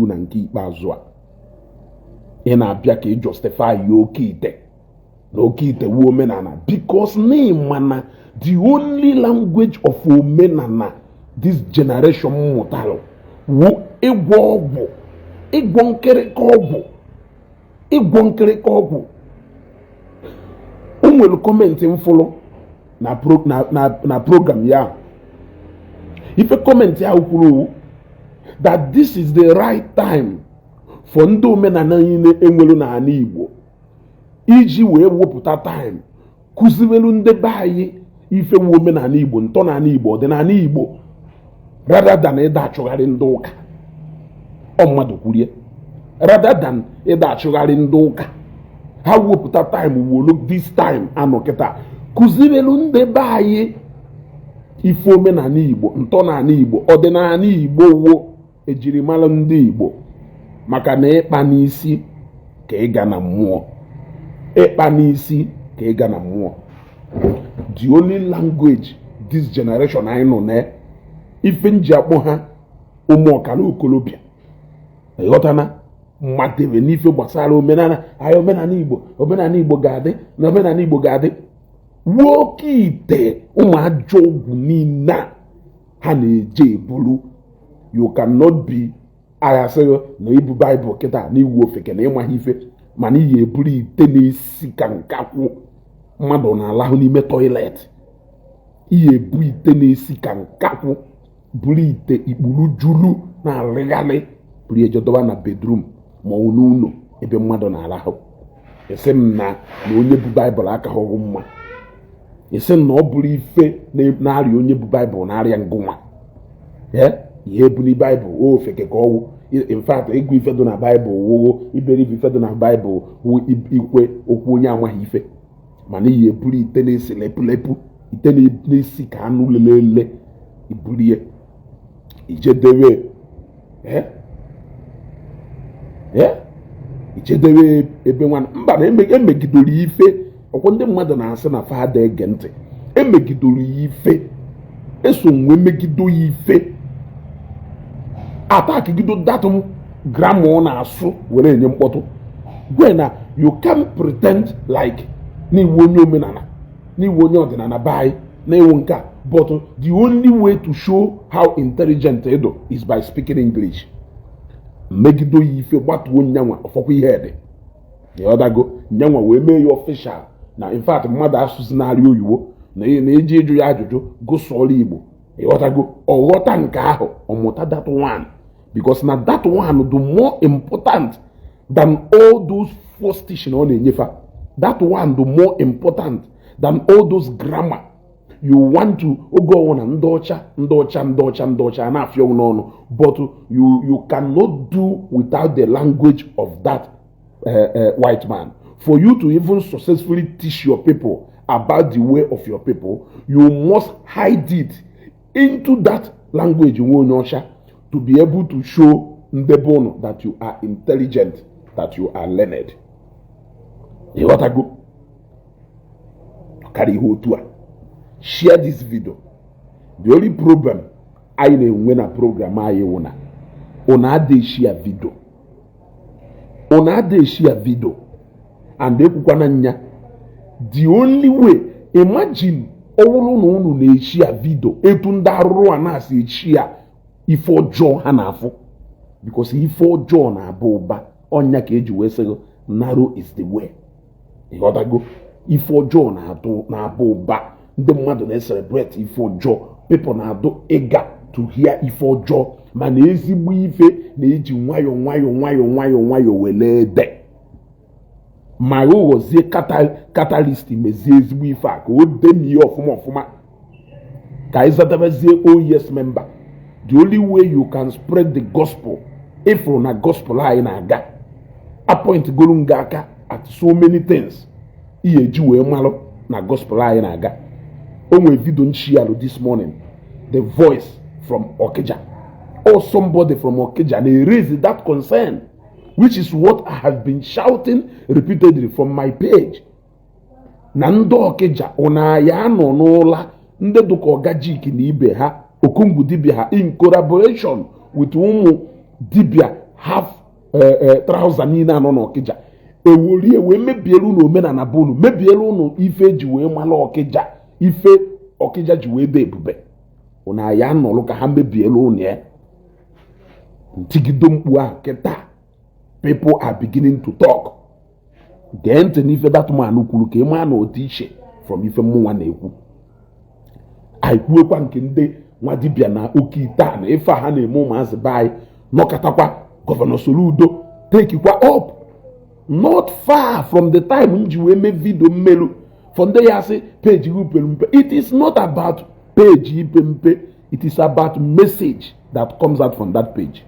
n'iru na nke ikpeazụ a. Ị na-abịa ka ị justify ya oke ite na oke ite wu omenala, because n'ịma na the only language of omenala this generation mụtalụ wu ịgwọ ọgwụ, ịgwọ nkịrịka ọgwụ, ịgwọ nkịrịka ọgwụ. O nwere comment mfụlụ na pro, na, na, na program ya. Ife comment ahụ kwuru that this is the right time for ndị omenala niile enwelu n'ala Igbo iji wee wepụta time kụziwelu ndị be anyị ife wu omenala Igbo, ntọala Igbo, ọdịnala Igbo, rather than ịda achụgharị ndị ụka. Ọ mmadụ kwurie, rather than ịda achụgharị ndị ụka, ha wepụta time, wolu this time anọ kịta kụziwelu ndị be anyị ife omenala Igbo, ntọala Igbo, ọdịnala Igbo, wo ejirimara ndị Igbo. Maka na ịkpa n'isi ka ịga na mmụọ, ịkpa n'isi ka ịga na mmụọ. The only language this generation anyị nọ na ife nji akpọ ha ụmụ ọkara okolobịa, ịghọtana, mmadebe n'ife gbasara omenala anyị, omenala Igbo, omenala Igbo ga-adị na omenala Igbo ga-adị wuo oke ite, ụmụ ajọ ọgwụ niile a ha na-eje eburu. You cannot be aghasịghị na ibu Baịbụl kịta na iwu ofeke na ịmaghị ife, mana iyi eburu ite na-esi ka nkakwụ mmadụ na-alahụ n'ime toilet. Iyi ebu ite na-esi ka nkakwụ, buru ite ikpuru juru na-alịghalị, buru eje dọba na bedroom ma ọ n'ụlọ ebe mmadụ na-arahụ. Esi m na na onye bu Baịbụl aka hụghị mma. Esi m na ọ bụrụ ife na-arịa onye bu Baịbụl na-arịa ngụnwa. Ihe ebuli Baịbụl o ofeke ka ọwụ. In fact, ịgụ ife dị na Baịbụl wụwo iberibe. Ife dị na Baịbụl wụ ikwe okwu onye amaghị ife, mana iyi eburu ite na-esi lepụ, ite na-esi ka anụ lelele, iburie ijedebe, ijedebe ebe nwa mba na emegidoro ife. Ọkwa ndị mmadụ na-asị na fada ege ntị, emegidoro ya ife, eso nwe megido ya ife, atakigido datum grammar ọ na-asụ were enye mkpọtụ gwe na you can pretend like n'iwu onye omenala, n'iwu onye ọdịnala be anyị, na-ewu nke a, but the only way to show how intelligent edo is by speaking English. Megido ya ife, gbatuo nyanwa ọfọkwa ihe dị ịghọtago nyanwa wee mee ya official na in fact mmadụ asụzinarị oyibo na na-eji ịjụ ya ajụjụ gụsụọla Igbo, ịghọtago. Ọghọta nke ahụ, ọmụta that one, because na that one the more important than all those false teaching ọ na-enyefa. That one the more important than all those grammar you want to. Oge ọwụna ndị ọcha, ndị ọcha, ndị ọcha, ndị ọcha na-afịa n'ọnụ, but you cannot do without the language of that white man. For you to even successfully teach your people about the way of your people, you must hide it into that language nwe onye ọcha to be able to show ndị be ụnụ that you are intelligent, that you are learned. Ịghọtago? Karịa ihe otu a, share this video. The only problem anyị na-enwe na program anyị wụ na ụnụ adịghị share video, ụnụ adịghị share video. And ekwukwana nya, the only way, imagine ọ bụrụ na unu na-eshare video etu ndị arụrụ a na-asị eshare ife ọjọọ ha na-afụ, because ife ọjọọ na-aba ụba. Ọnya ka eji wee sị gị, narrow is the way. Ịghọtago? Ife ọjọọ na-atụ na-aba ụba. Ndị mmadụ na-celebrate ife ọjọọ. People na-adụ ịga to hear ife ọjọọ, mana ezigbo ife na-eji nwayọọ nwayọọ nwayọọ nwayọọ nwayọọ wele ede ma ghọzie catalyst, mezie ezigbo ife a ka o demie ọfụma ọfụma ka anyị zatabazie. Oh yes, member, the only way you can spread the gospel, ịfụrụ na gospel anyị na-aga appoint golu nga aka at so many things ihe eji wee malụ na gospel anyị na-aga. O nwere video nchialụ this morning, the voice from Okija or somebody from Okija na-raise that concern, which is what I have been shouting repeatedly from my page, na ndị Okija ụna ya anọ n'ụla, ndị dụka Ọgajik na ibe ha, okongwu dibịa ha, in collaboration with ụmụ dibịa. Half trouser niile anọ n'Ọkịja eworie wee mebiere unu omenala bụ unu, mebiere unu ife eji wee mara Ọkịja, ife Ọkịja ji wee dị ebube. Unu ya nọrọ ka ha mebiere unu ya. Ntigido mkpu ahụ kịta, people are beginning to talk. Gee ntị n'ife that man kwuru ka ị maa na otu iche from ife mmụnwa na-ekwu. Anyị kwuekwa nke ndị nwa dibịa na oke ite a na ife a ha na-eme ụmụazị be anyị. Nọkọtakwa, Governor Soludo tekikwa up not far from the time m ji wee mee video mmelu for ndị ya sị page gị pere mpe. It is not about page ipe mpe, it is about message that comes out from that page.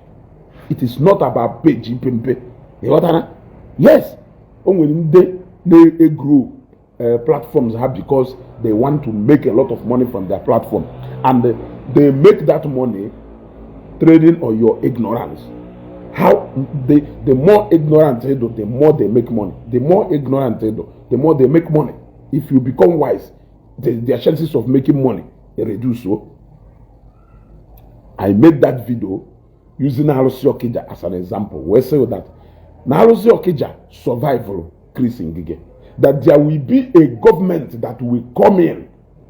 It is not about page ipe mpe, ịghọtara? Yes, o nwere ndị na-egrow platforms ha because they want to make a lot of money from their platform, and they make that money trading on your ignorance. How the more ignorant they do, the more they make money. The more ignorant they do, the more they make money. If you become wise, their chances of making money, they reduce. So I made that video using Arụsị Okija as an example. We say that na Arụsị Okija survival Chris Ngige, that there will be a government that will come in.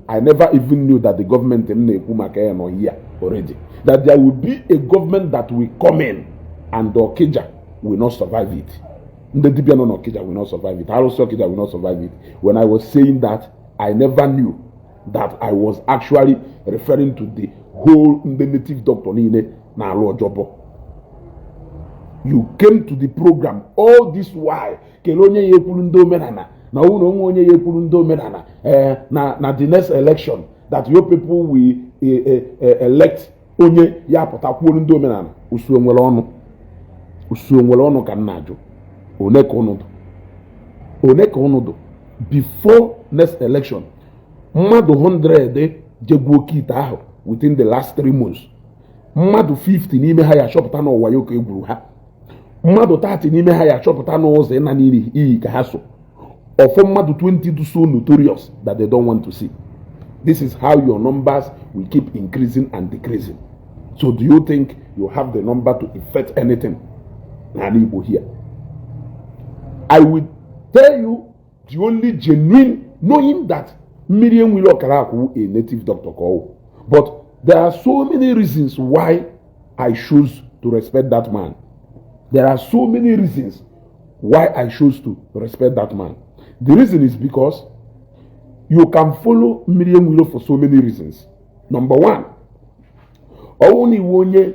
I never even knew that the government m na-ekwu maka ya nọ here already. That there will be a government that will come in and the Okija will not survive it. Ndị dibịa nọ n'Okija will not survive it. Arụsị Okija will not survive it. When I was saying that, I never knew that I was actually referring to the whole ndị native doctor niile na-alụ ọjọbọ. You came to the program all this while, kelee onye ya ekwuru ndị omenala na ọwụ na onwe onye ya ekwuru ndị omenala na the next election that your people will elect onye ya pụta kwuoro ndị omenala. Usu onwere ọnụ, usu onwere ọnụ ka m na-ajụ. One ka ụnụ dụ? One ka ụnụ dụ? Before next election, mmadụ 100 jegbuo oke ite ahụ within the last 3 months, mmadụ 50 n'ime ha ya achọpụta n'ụwa ya ka egwuru ha, mmadụ 30 n'ime ha ya achọpụta n'ụzọ ịna n'iyi iyi ka ha so ọfọ, mmadụ 20 do so notorious that they don't want to see. This is how your numbers will keep increasing and decreasing. So do you think you have the number to effect anything n'ala Igbo here? I will tell you, the only genuine, knowing that mmiri enwere ọkara akwụ, a native doctor ka ọ wụ, but there are so many reasons why I choose to respect that man. There are so many reasons why I chose to respect that man. The reason is because you can follow mmiri enwiro for so many reasons. Number one, ọwụ na iwu onye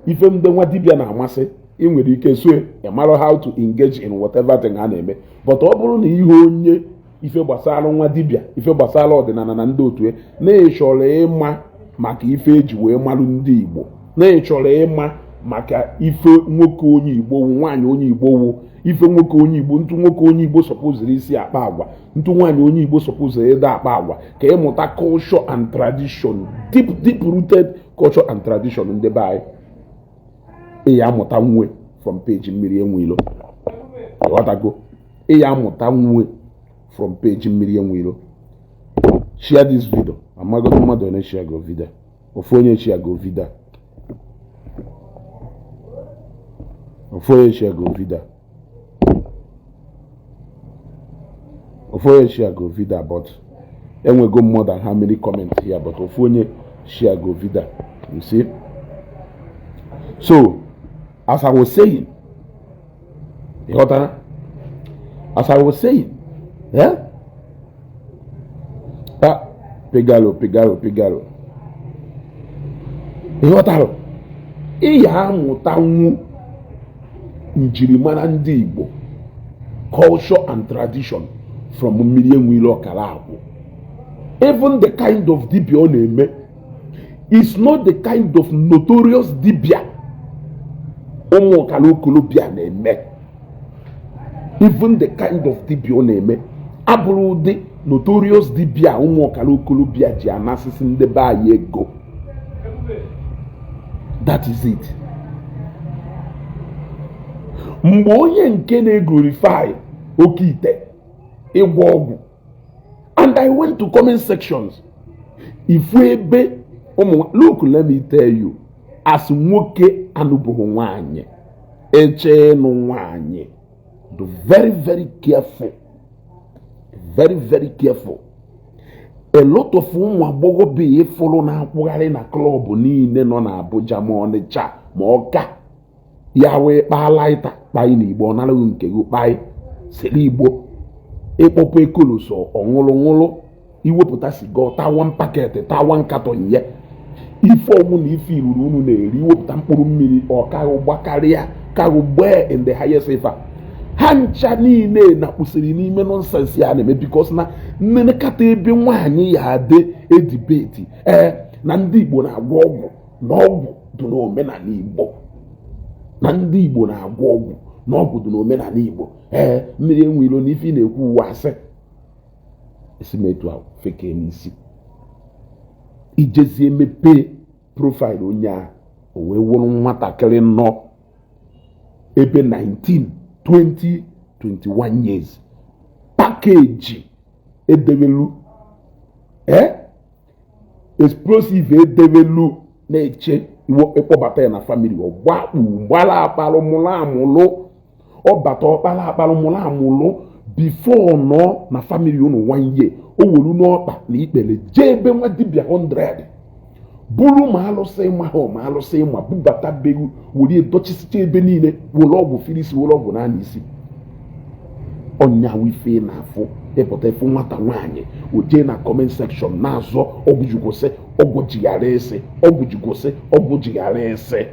ife ndị nwa dibịa na-amasị, ị nwere ike so ị mara how to engage in whatever thing ha na-eme. But ọ bụrụ na ihe onye ife gbasara nwa dibịa, ife gbasara ọdịnala na ndị otu na ị chọrọ ịma maka ife eji wee marụ ndị Igbo, na ị chọrọ ịma maka ife nwoke onye Igbo wụ, nwaanyị onye Igbo wụ, ife nwoke onye Igbo, ntụ nwoke onye Igbo sọpụziri isi akpa agwa, ntụ nwaanyị onye Igbo sọpụziri ịda akpa agwa, ka ịmụta culture and tradition, deep deep rooted culture and tradition ndị be anyị, ị ya amụta nwe from page mmiri enwe ilo. Ịghọtago? Ị ya amụta nwe from page mmiri enwe ilo. Share this video. Amagodo mmadụ one share go video? Ofu onye share go video. Ofu onye share go video. Ofu onye share go video, but enwego more than how many comments here, but ofu onye share go video. You see? So as I was saying, ịghọtara? As I was saying, yeah? Ah, pigalo pigalo pigalo, ịghọtara? Ị ya amụtanwu njirimara ndị Igbo, culture and tradition, from mmiri enwere ọkara akwụ. Even the kind of dibia ọ na-eme is not the kind of notorious dibia ụmụ ọkara okolobịa na-eme. Even the kind of dibia ọ na-eme abụrụ ụdị notorious dibia ụmụ ọkara okolobịa ji anasịsị ndị be anyị ego. That is it. Mgbe onye nke na-eglorify oke ite, ịgwọ ọgwụ, and I went to comment sections, ifu ebe ụmụ, look, let me tell you, as nwoke anụbụghị nwaanyị, Eche ịnụ nwaanyị, be very, very careful, very, very careful. A lot of ụmụ agbọghọbịa ịfụrụ na-akwụgharị na club niile nọ na Abuja, ma Ọnịcha, ma Ọka ya, wee kpaa lighter kpai na Igbo, ọ naraghị nke gị kpai siri Igbo ịkpọpụ ekoloso, ọṅụrụ ṅụrụ, iwepụta siga, taa one packet, taa one carton ya. Ife ọnwụ na ife iruru unu na-eri, iwepụta mkpụrụ mmiri, ọkaghụ gbakarịa kaghụ gbee in the highest. Ife a ha ncha niile na kwụsịrị n'ime nonsense ya na-eme, because na nnenekata ebe nwaanyị ya adị edibeti ee na ndị Igbo na-agwọ ọgwụ, na ọgwụ dị n'omenala Igbo, na ndị Igbo na-agwọ ọgwụ, na ọgwụ dị n'omenala Igbo. Ee, mmiri enwe ilo na ife ị na-ekwu uwe asị esi m etu a fekee n'isi ijezie mepee profile onye ahụ, o wee wụrụ nwatakịrị nọ ebe 19, 20, 21 years, package edewelu, explosive edewelu na-eche ịkpọbata ya na family. Ọgbakpu gbara akparụ mụrụ amụlụ, ọbata ọkpara akparụ mụrụ amụlụ before nọ na family unu one year, o welu n'ọkpa na ikpere jee ebe nwa dibịa 100 bụrụ ma alụsị ma ha ma alụsị ma bubata begu, were dọchisicha ebe niile, were ọgwụ firisi, were ọgwụ n'anya isi ọnyawu. Ife na-afụ ịpụta ịfụ nwata nwaanyị o jee na comment section na-azọ ọgwụ jikwụsị, ọgwụ jighara isi, ọgwụ jikwụsị, ọgwụ jighara isi.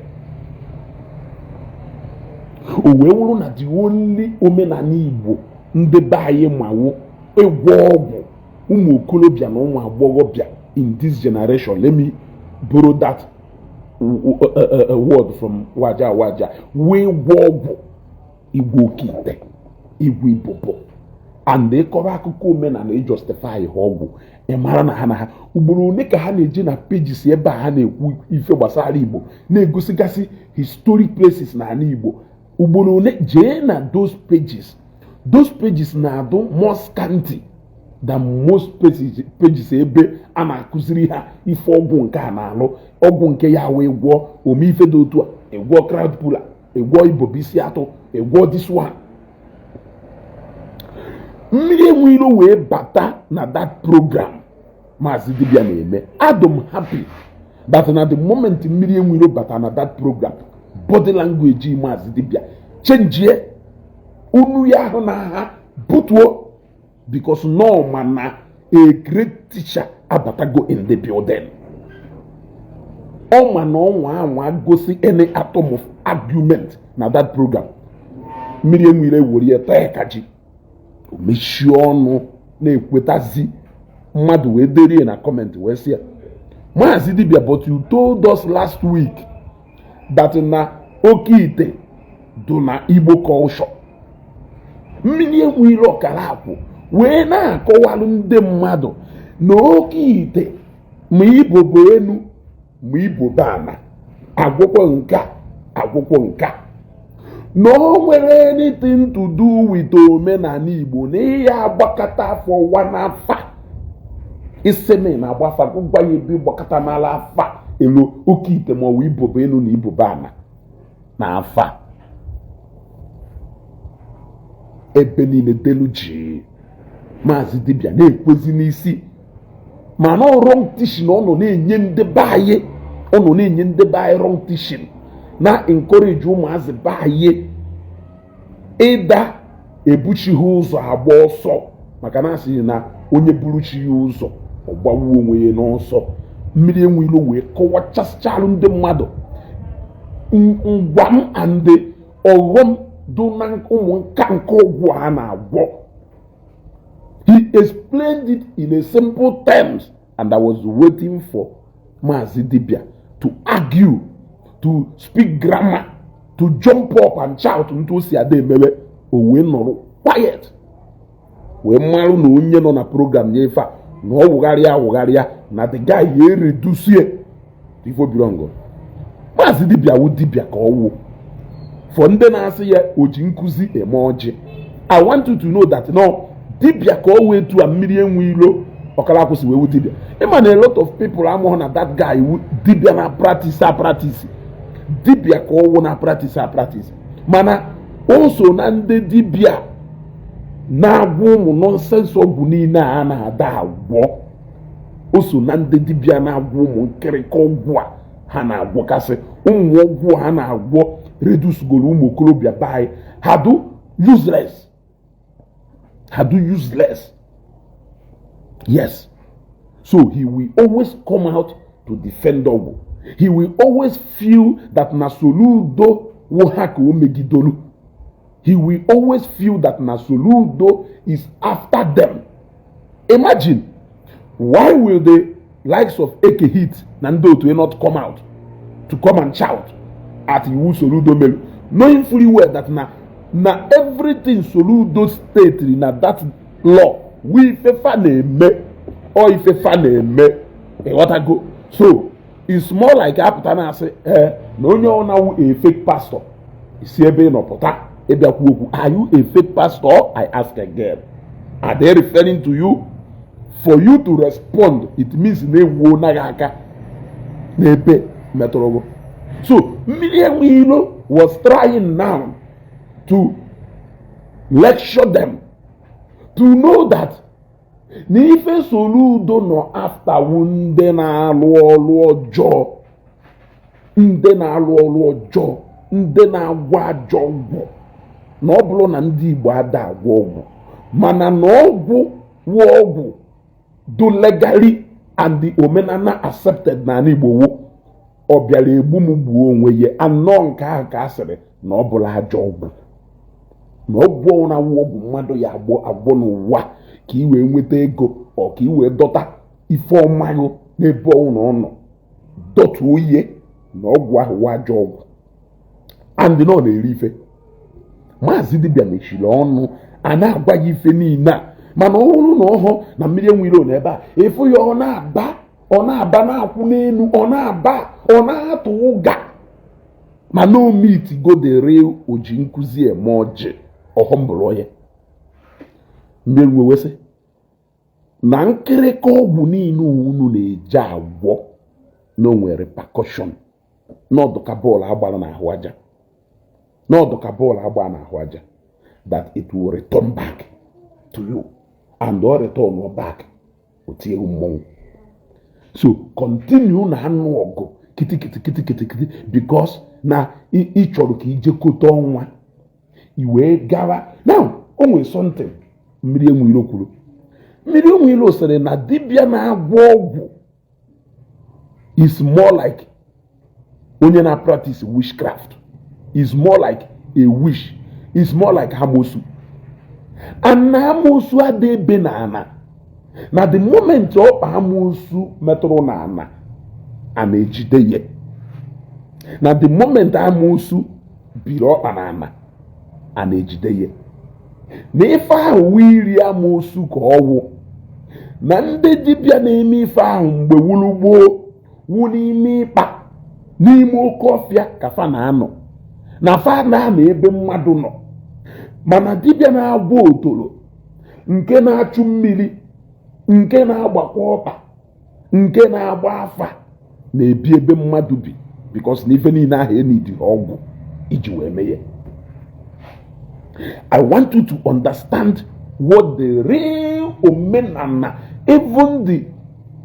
O wee wụrụ na the only omenala Igbo ndị be anyị mawo ịgwọ ọgwụ, ụmụ okorobịa na ụmụ agbọghọbịa in this generation, let me borrow that word from Waja Waja, wee gwọ ọgwụ, igwe oke ite, igwe ibobo, and ịkọrọ akụkọ omenala, ijustify ha ọgwụ. Ị mara na ha na ha ugboro one ka ha na-eje na pages ebe a ha na-ekwu ife gbasara Igbo, na-egosigasị historic places na ala Igbo. Ugboro one jee na those pages, those pages na-adụ more scanty than most pages ebe a na-akụziri ha ife ọgwụ nke a na-alụ, ọgwụ nke ya wee gwọọ ome ife dị otu a, ịgwọ crowd puller, ịgwọ ibobisi atụ, ịgwọ this one. Mmiri enwe iro wee bata na that program Maazị Dibia na-eme. Adum happy that na the moment mmiri enwe iro bata na that program, body language Maazị Dibia chenjie, unu ya ahụ na ha butuo, because no mana a great teacher abatago in the building. Ọ ma na ọnwa anwa gosi any atom of argument na that program, mmiri enwere were ya taa ka ji, o mechie ọnụ na-ekwetazi. Mmadụ wee derie na comment wee sị ya, "Maazị Dibia, but you told us last week that na oke ite dị na Igbo culture." Mmiri enwere ọkara akwụ wee na-akọwalụ ndị mmadụ na oke ite, ma ibo bụ enu, ma ibo bụ ana, agwụkwọ nka, agwụkwọ nka, na o nwere anything to do with omenala Igbo, na ihe agbakọta afọ ụwa n'afa iseme na-agba afa, gwa ya ebe gbakọta n'ala afa elu oke ite, ma ọ bụ ibobo elu na ibobo ana na afa. Ebe niile delu ji Maazị Dibịa na-ekwezi n'isi, mana ọ wrong teaching ọ nọ na-enye ndị be anyị, ọ nọ na-enye ndị be anyị wrong teaching, na encourage ụmụazị be anyị ịda ebuchighị ụzọ agba ọsọ, maka na asị na onye buru chi ya ụzọ, ọ gbawuo onwe ya n'ọsọ. Mmiri enwe ilo wee kọwachasịchalụ ndị mmadụ ngwa m and ọghọm dị na ụmụ nka nke ọgwụ a na-agwọ. He explained it in a simple terms, and I was waiting for Maazị Dibia to argue, to speak grammar, to jump up and shout ntu o si ada emewe. O wee nọrọ quiet, wee marụ na onye nọ na program nye ife a na ọ wụgharịa awụgharịa na the guy ya eredusie ife obirongọ. Maazị Dibia wụ dibia ka ọ wụ. For ndị na-asị ya o ji nkụzi eme ọjị, I want you to know that no dibia ka ọ wee tu a mmiri enwe ilo ọkara akwụsị wee wu dibia. Ịma na a lot of people amụghị na that guy wu dibia na practice a practice, dibia ka ọ wụ na practice a practice. Mana o so na ndị dibịa na-agwọ ụmụ nonsense ọgwụ niile a na-ada agwọ. O so na ndị dibịa na-agwọ ụmụ nkịrịka ọgwụ a ha na-agwọkasị, ụmụ ọgwụ ha na-agwọ redusgoro ụmụ okorobịa be anyị ha do useless, ha do useless. Yes, so he will always come out to defend ọgwụ. He will always feel that na Soludo wụ ha ka o megidolu. He will always feel that na Soludo is after them. Imagine, why will the likes of Eke Hit na ndị otu not come out to come and shout at iwu Soludo melu, knowing fully well that na everything Soludo state na that law wi ifefa na-eme ọ ifefa na-eme? Ịghọtago? So it's more like apụta na-asị ee na onye ọ na-awụ a fake pastor si ebe ị nọ pụta ịbịakwu okwu. Are you a fake pastor? I ask again, are they referring to you? For you to respond, it means na ewuo naghị aka n'ebe metụrụ gị. So Mmiri Enwe Ilo was trying now to lecture them to know that na ife Soludo nọ after wu ndị na-alụ ọrụ ọjọọ, ndị na-alụ ọrụ ọjọọ, ndị na-agwọ ajọ ọgwụ. Na ọ bụrụ na ndị Igbo ada agwọ ọgwụ, mana na ọgwụ wụ ọgwụ do legally and the omenala accepted n'ala Igbo wụ ọ bịara egbu m gbuo onwe ya anọ. Nke ahụ ka a sịrị na ọ bụla ajọ ọgwụ, na ọgwụ ọwụna wụ ọgwụ mmadụ ya agbọ agwọ n'ụwa ka ị wee nweta ego, ọ ka ị wee dọta ife ọmaghụ n'ebe ọwụna ọ nọ dọtuo ihe, na ọgwụ ahụ wụ ajọ ọgwụ and na ọ na-eri ife. Maazị dibịa mechiri ọnụ a na-agwa ya ife niile a, mana ọ bụrụ na ọ hụ na Mmiri Enwe Ilo n'ebe a efu ya, ọ na-aba, ọ na-aba, na-akwụ n'elu, ọ na-aba, ọ na-atụ ụga, mana o meet go the real oji nkụzi eme ọjị ọhọmbụrụ ya. Mmiri wee sị na nkịrịka ọgwụ niile unu na-eji agwọ na o nwere repercussion n'ọdụ ka bọọlụ agbara n'ahụ aja, n'ọdụ ka bọọlụ agba n'ahụ aja, that it will return back to you, and ọ return back, o tie mmọnwụ. So continue na anụ ọgụ kitikiti kitikiti kiti, because na ị chọrọ ka ijekote ọnwa i wee gawa. Now, o nwere something Mmiri Enwe Ilo kwuru. Mmiri Enwe Ilo sịrị na dibịa na-agwọ ọgwụ is more like onye na practice witchcraft, is more like a witch, is more like amosu, and na amosu ada ebe na ana, na the moment ọkpa amosu metụrụ na ana, a na-ejide ya. Na the moment amosu biri ọkpa na ana, a na-ejide ya. Na ife ahụ wụ iri amosu ka ọwụ. Na ndị dibịa na-eme ife ahụ mgbe wulu gboo wụ n'ime ịkpa, n'ime oke ọfịa ka fa na-anọ, na fa na-anọ ebe mmadụ nọ. Mana dibịa na-agwọ otoro, nke na-achụ mmiri, nke na-agbakwa ọkpa, nke na-agba afa, na-ebi ebe mmadụ bi, because na ife niile ahụ enidi ọgwụ iji wee mee ya. I want you to understand what the real omenala, even the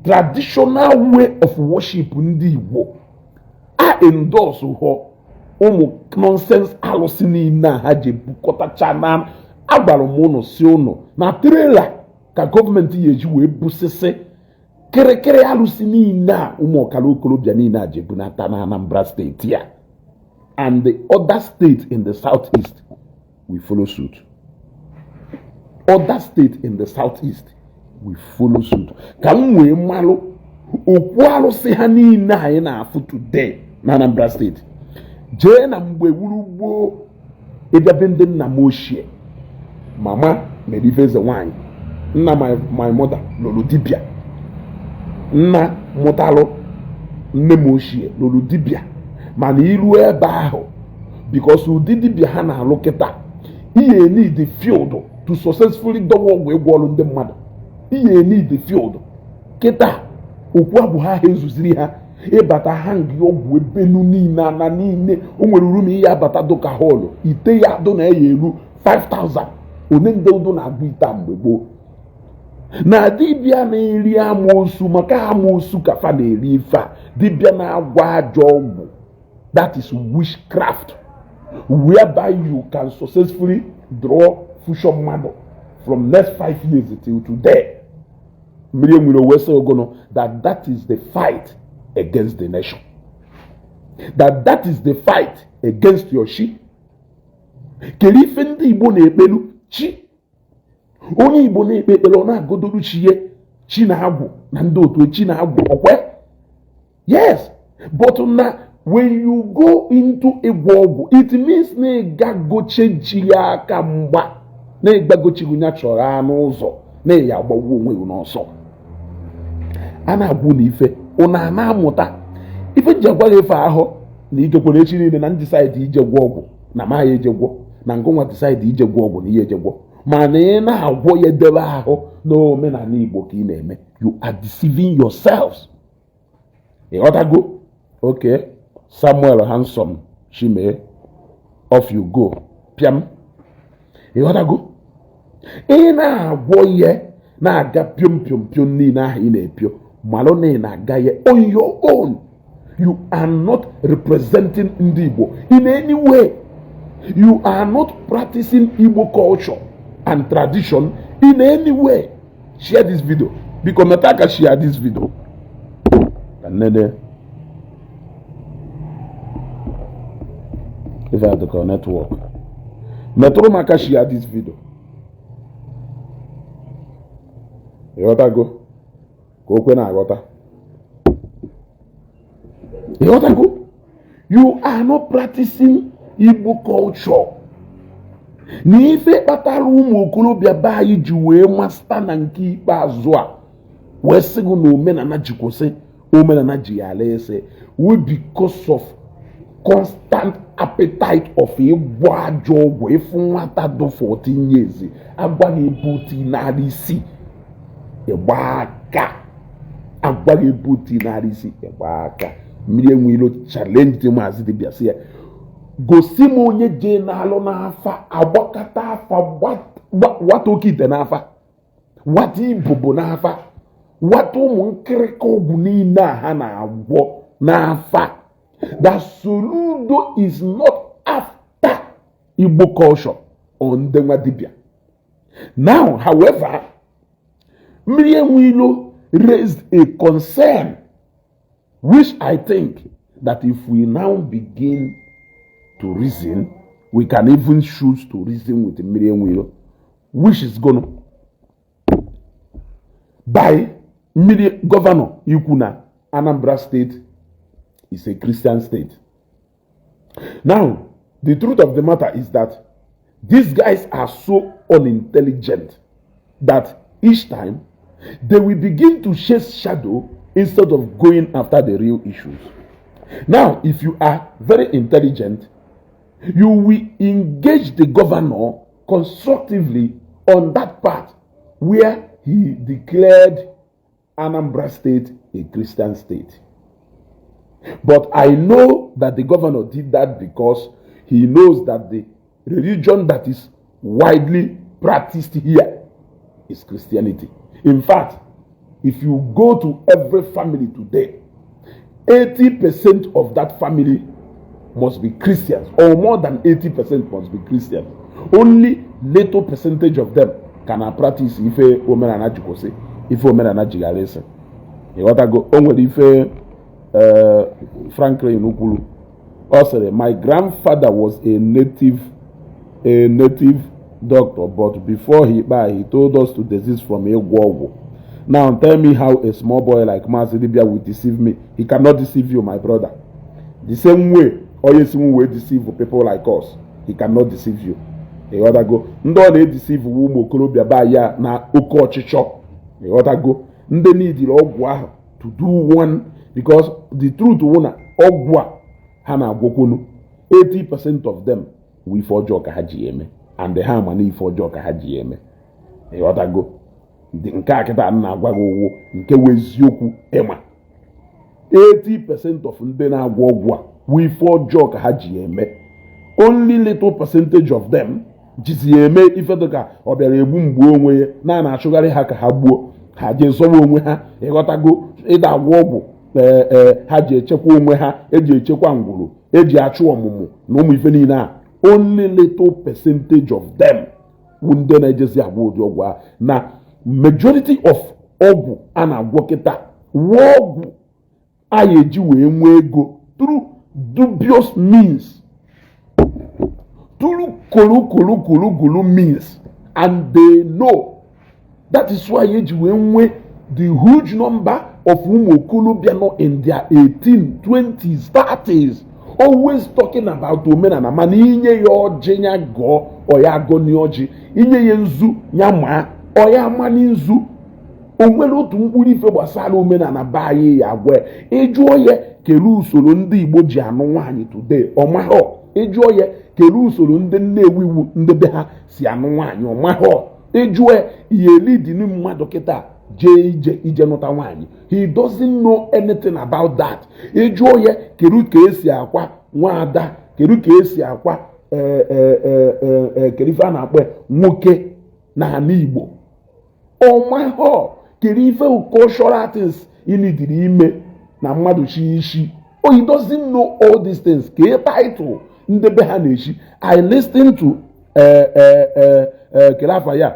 traditional way of worship ndị Igbo a endorse họ ụmụ nonsense alụsị niile a ha ji bukọtacha. Na agwara m ụnụ si ụnụ na trailer ka gọọmenti ya eji wee busịsị kịrịkịrị alụsị niile a ụmụ ọkara okorobịa niile a ji ebunata na Anambra Steeti a, and the other states in the southeast will follow suit. Other states in the southeast will follow suit. Ka m wee malụ okwu alụsị ha niile anyị na-afụ today na Anambra Steeti, jee na mgbe wuru gboo, ịbịabe ndị nna m ochie, mama mere ife eze nwanyị, nna my mother lụrụ dibịa, nna mụtalụ nne m ochie lụrụ dibịa. Mana iru ebe ahụ, because ụdị dibịa ha na-alụ kịta, ihe need field to successfully dọwa ọgwụ ịgwọ ọrụ ndị mmadụ, ihe need field kịta okwu abụ ha ha ezuziri ha. Ịbata, hang ọgwụ ebenu niile, ana niile. O nwere room ihe abata dụka hall, ite ya dụ na ya elu 5000. One ndị udo na-agụ ite a mgbe gboo na dibịa na-eri amoosu, maka amoosu ka fa na-eri ife a. Dibịa na-agwa ajọ ọgwụ, that is witchcraft, whereby you can successfully draw future mmadụ from next 5 years till today. Mmiri enwere wee sị ogono that that is the fight against the nation, that that is the fight against your chi. Kedu ife ndị Igbo na-ekpelu chi? Onye Igbo na-ekpe ekpere, ọ na-agodoru chi ye, chi na-agwụ na ndị otu chi na-agwụ ọkwe. Yes, but na when you go into ịgwọ ọgwụ, it means na ịgagoche chi ya aka mgba, na ịgbagochi gị ya chọrọ anụ ụzọ na ịya agbagwo onwe gị n'ọsọ. A na-agwụ na ife ụna a na-amụta ife ji agwa gị ife ahụ na ikekwere echi niile na decide ije gwọ ọgwụ na ma ya eje gwọ, na ngụnwa decide ije gwọ ọgwụ na ihe eje gwọ, mana ị na-agwọ ya debe ahụ n'omenala Igbo ka ị na-eme, you are deceiving yourselves. Ịghọtago? Okay, Samuel Handsome Chime, off you go. Pịam. Ịghọtago? Ị na-agwọ ihe na-aga piom piom piom niile ahụ ị na-epio, malụ na ị na-aga ya on your own. You are not representing ndị Igbo in any way. You are not practicing Igbo culture and tradition in any way. Share this video, biko. Meta aka share this video ka nnene ife adịkọ network. Metụrụ m aka share this video. Ịghọtago? Ka o kwe na-aghọta. Ịghọtago? You are not practicing Igbo culture. Na ife kpatara ụmụ okorobịa be anyị ji wee masta na nke ikpeazụ a wee sị gị na omenala ji kwụsị, omenala ji ya ala ese we, because of constant appetite of ịgwọ ajọ ọgwụ. Ịfụ nwata dị 14 years, agwaghị ebe otu 600, ịgba aka. Agwaghị ebe otu 600, ịgba aka. Mmiri Enwe Ilo challenge Maazị Dibịa, sị ya gosi m onye jee n'alụ n'afa, agbakọta afa, wata oke ite n'afa, wata ibubo n'afa, wata ụmụ nkịrịka ọgwụ niile a ha na-agwọ n'afa, that Soludo is not after Igbo culture or ndị nwa dibịa. Now, however, Mmiri Enwe Ilo raised a concern which I think that if we now begin to reason, we can even choose to reason with Mmiri Enwe Ilo, which is gonna by Mmiri Governor ikwu na Anambra State is a Christian state. Now, the truth of the matter is that these guys are so unintelligent that each time they will begin to chase shadow instead of going after the real issues. Now, if you are very intelligent, you will engage the governor constructively on that part where he declared Anambra State a Christian state. But I know that the governor did that because he knows that the religion that is widely practiced here is Christianity. In fact, if you go to every family today, 80% of that family must be Christians, or more than 80% must be Christians. Only little percentage of them can practice ife omenala ji kwụsị, ife omenala ji ghara ịsị. Ịghọtago? O nwere ife Franklin kwuru. Ọ sịrị, "My grandfather was a native doctor, but before he died, he told us to desist from ịgwọ ọgwụ. Now tell me how a small boy like Mazi Dibia will deceive me." He cannot deceive you, my brother. The same way onye si wee deceive people like us, he cannot deceive you. Ịghọtago? Ndị ọ na-edeceive wu ụmụ okorobịa be ya na oke ọchịchọ. Ịghọtago? Ndị nidiri ọgwụ ahụ to do one, because the truth wụ na ọgwụ a ha na-agwọkwunu, 80% of them wụ ife ọjọọ ka ha ji eme, and ha ma na ife ọjọọ ka ha ji eme. Ịghọtago? Nke a kịta m na-agwa gị ụwụ nke wụ eziokwu. Ịma 80% of ndị na-agwọ ọgwụ a wụ ife ọjọọ ka ha ji ya eme. Only little percentage of them jizi ya eme ife dịka ọ bịara egbu mgbu onwe ya na na-achụgharị ha ka ha gbuo ha, jee zọwa onwe ha. Ịghọtago? Ịda agwọ ọgwụ, ee, ha ji echekwa onwe ha, eji echekwa ngwuru, eji achụ ọmụmụ na ụmụ ife niile a. Only little percentage of them wụ ndị na-ejezi agwọ ụdị ọgwụ a. Na majority of ọgwụ a na-agwọ kịta wụ ọgwụ a eji wee nwee ego through dubious means, through kolu kolu kolu kolu means, and they know. That is why eji wee nwee the huge number of ụmụ okorobịa nọ in their 18, 20s, 30s, always talking about omenala, mana inye ya ọjị ya gọọ, ọ ya agọni ọjị. Inye ya nzu ya maa, ọ ya amani nzu. O nwere otu mkpụrụ ife gbasara omenala be anyị ya agwa ya. Ịjụọ ya kelu usoro ndị Igbo ji anụ nwaanyị today, ọ mahọ. Ịjụọ ya kelu usoro ndị Nnewi iwu ndị be ha si anụ nwaanyị, ọ mahọ. Ịjụọ ya ihe elidin mmadụ kịta jee ije ije nụta nwaanyị, he doesn't know anything about that. Ịjụọ ya kedu ka esi akwa nwaada, kedu ka esi akwa kedu ife a na-akpọ nwoke n'ala Igbo, ọ mahọ. Kedu ife cultural things ịnidiri ime na mmadụ chi isi? Oh, he doesn't know all these things. Ka e title ndị be ha na-echi. I listen to kedu afa ya,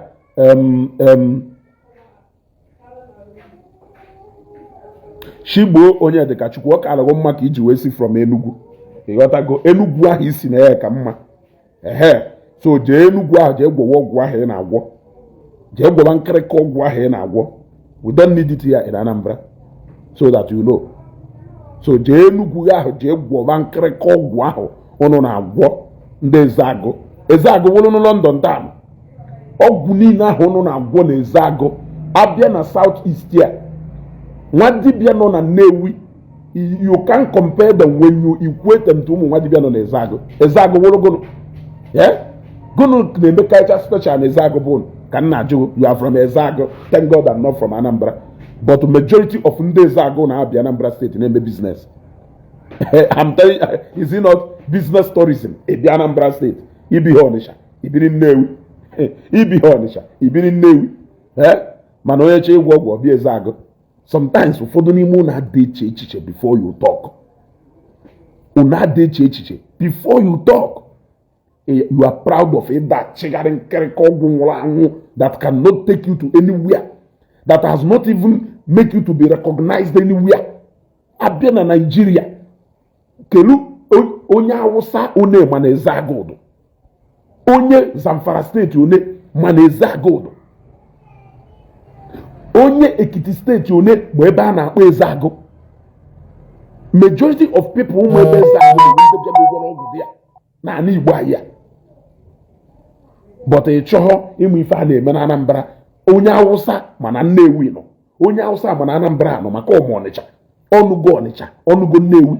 Chigbo onye dịka Chukwu, ọ karịrị mma ka iji wee si from Enugu. Ịghọtago? Enugu ahụ isi na ya ka mma. Ehe, so jee Enugu ahụ, jee gwọwa ọgwụ ahụ ị na-agwọ, jee gwọwa nkịrịka ọgwụ ahụ ị na-agwọ. We don't need it here in Anambra, so that you know. So jee Enugu ahụ, jee gwọwa nkịrịka ọgwụ ahụ ụnụ na-agwọ. Ndị Ezeagụ, Ezeagụ wụrụ na London town, ọgwụ niile ahụ ụnụ na-agwọ na Ezeagụ abịa na South East ya, nwa dibịa nọ na Nnewi, you can compare them when you equate them to ụmụ nwa dibịa nọ na Ezeagụ. Ezeagụ wụrụ gụnụ? Gụnụ na-eme kacha special na Ezeagụ bụ ka m na-ajụ. You are from Ezeagụ. Thank God I'm not from Anambra, but majority of ndị Ezeagụ na-abịa Anambra State na-eme business. I'm telling you, is it not business tourism? Ịbịa Anambra State, ibi ha Ọnịsha, ibiri Nnewi, ibi ha Ọnịsha, ibiri Nnewi. Mana onye chọ ịgwọ ọgwụ, ọbịa Ezeagụ. Sometimes ụfọdụ n'ime unu adị eche echiche before you talk. Unu adị eche echiche before you talk. You are proud of ịda chịgharị nkịrịka ọgwụ nwụrụ anwụ that cannot take you to anywhere, that has not even make you to be recognized anywhere. Abịa na Nigeria, kelu onye Awụsa one ma na Ezeagụ ụdụ, onye Zamfara State one ma na Ezeagụ ụdụ, onye Ekiti State one ma ebe a na-akpọ Ezeagụ. Majority of people ụmụ ebe Ezeagụ bụ ndị bịago gwọrọ ọgwụ dị ya n'ala Igbo anyị a. But ị chọghọ ịmụ ife a na-eme na Anambra. Onye Awụsa mana Nnewi nọ, onye Awụsa mana Anambra nọ, maka ọmụ Ọnịcha ọnụgo, Ọnịcha ọnụgo Nnewi,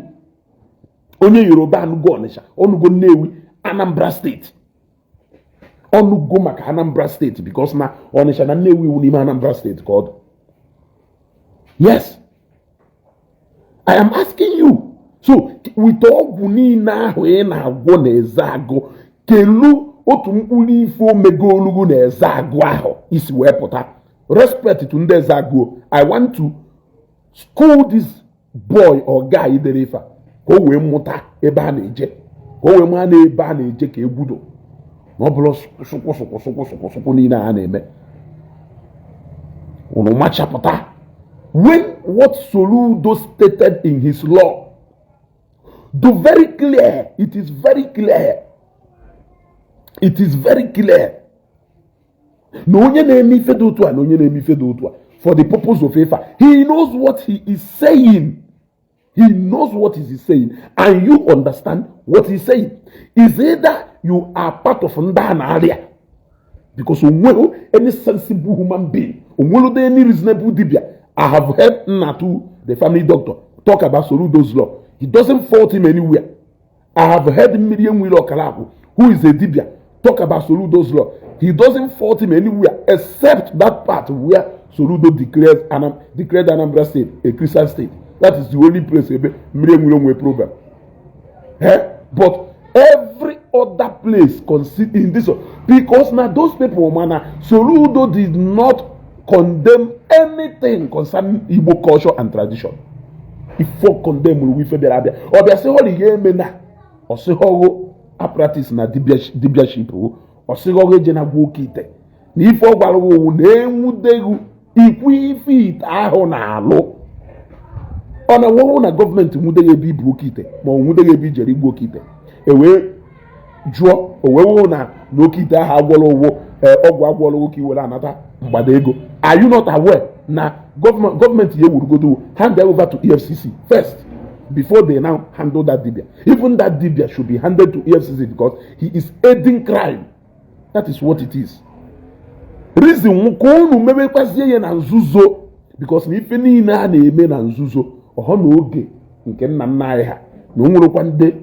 onye Yoruba anụgo Ọnịcha, ọnụgo Nnewi, Anambra State ọnụgo, maka Anambra State, because na Ọnịcha na Nnewi iwu n'ime Anambra State ka ọ dị. Yes, I am asking you. So with ọgwụ niile ahụ ị na-agwọ na Ezeagụ, kelu otu mkpụrụ ife omegolugu na Ezeagụ ahụ isi wee pụta? Respect to ndị Ezeagụ. I want to school this boy or guy dere ife a ka o wee mụta ebe a na-eje, ka o wee maa na ebe a na-eje ka egwudo na ọ bụrụ sụkwụ sụkwụ sụkwụ sụkwụ sụkwụ niile a na-eme. Unu machapụta when what Soludo stated in his law do very clear. It is very clear, it is very clear na onye na-eme ife dị otu a na onye na-eme ife dị otu a for the purpose of ife a, he knows what he is saying. He knows what he is saying and you understand what he's saying. Is either you are part of ndị a na-arịa, because onwere any sensible human being, onwere any reasonable dibia. I have heard Nnatu, the family doctor, talk about Soludo's law. He doesn't fault him anywhere. I have heard Miriam Wilo Okalaku, who is a dibia, talk about Soludo's law. He doesn't fault him anywhere except that part where Soludo declared Anambra State a Christian state. That is the only place ebe Mmiri Enweilo nwee problem, eh? But every other place consider in this one, because na those people, mana Soludo did not condemn anything concerning Igbo culture and tradition. Ife o condemn rụ, ife bịara abịa, ọ bịa sị họrọ ya eme na ọsịghọghụ a practice na dibiaship, ọsịghọghụ eje na gwa oke ite na ife ọ gwara owu na enwudeghị ikwu ife ite ahụ na-alụ. Ọ na-ewewu na gọọmenti nwudeghị ebe ibu oke ite, ma ọ nwudeghị ebe ijere igbu oke ite, e wee jụọ o wee wụ na oke ite ahụ agwọrọ ụwụ ọgwụ agwọrọ nwoke iwere anata mgbada ego. Are you not aware na gọọmenti ya ewurugodo hand over to EFCC first before they now handle that dibia? Even that dibia should be handed to EFCC because he is aiding crime. That is what it is. Reason ka unu mebekwazie ya na nzuzo, because na ife niile a na-eme na nzuzo ọhọ na oge nke nna nna anyị ha na o nwerekwa ndị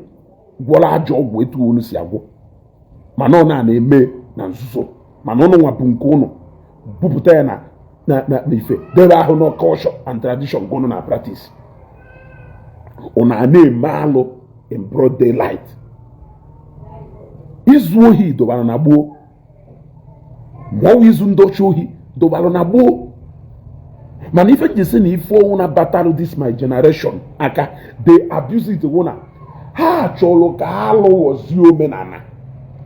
gwọrọ ajọ ọgwụ etu unu si agwọ, mana ọ na-eme na nzuzo. Mana ụnụ nwa bụ nke ụnụ bupụta ya na ife debe ahụ na culture and tradition nke ụnụ na practice. Ụnụ a na-eme alụ in broad daylight. Izu ohi dọbara na gboo, ma ọ izu ndị ọcha ohi dọbara na gboo. Mana ife nji sị na ife ọnwụ na batalụ this my generation aka, they abuse it, wụ na ha chọrọ ka alụ ghọzie omenala.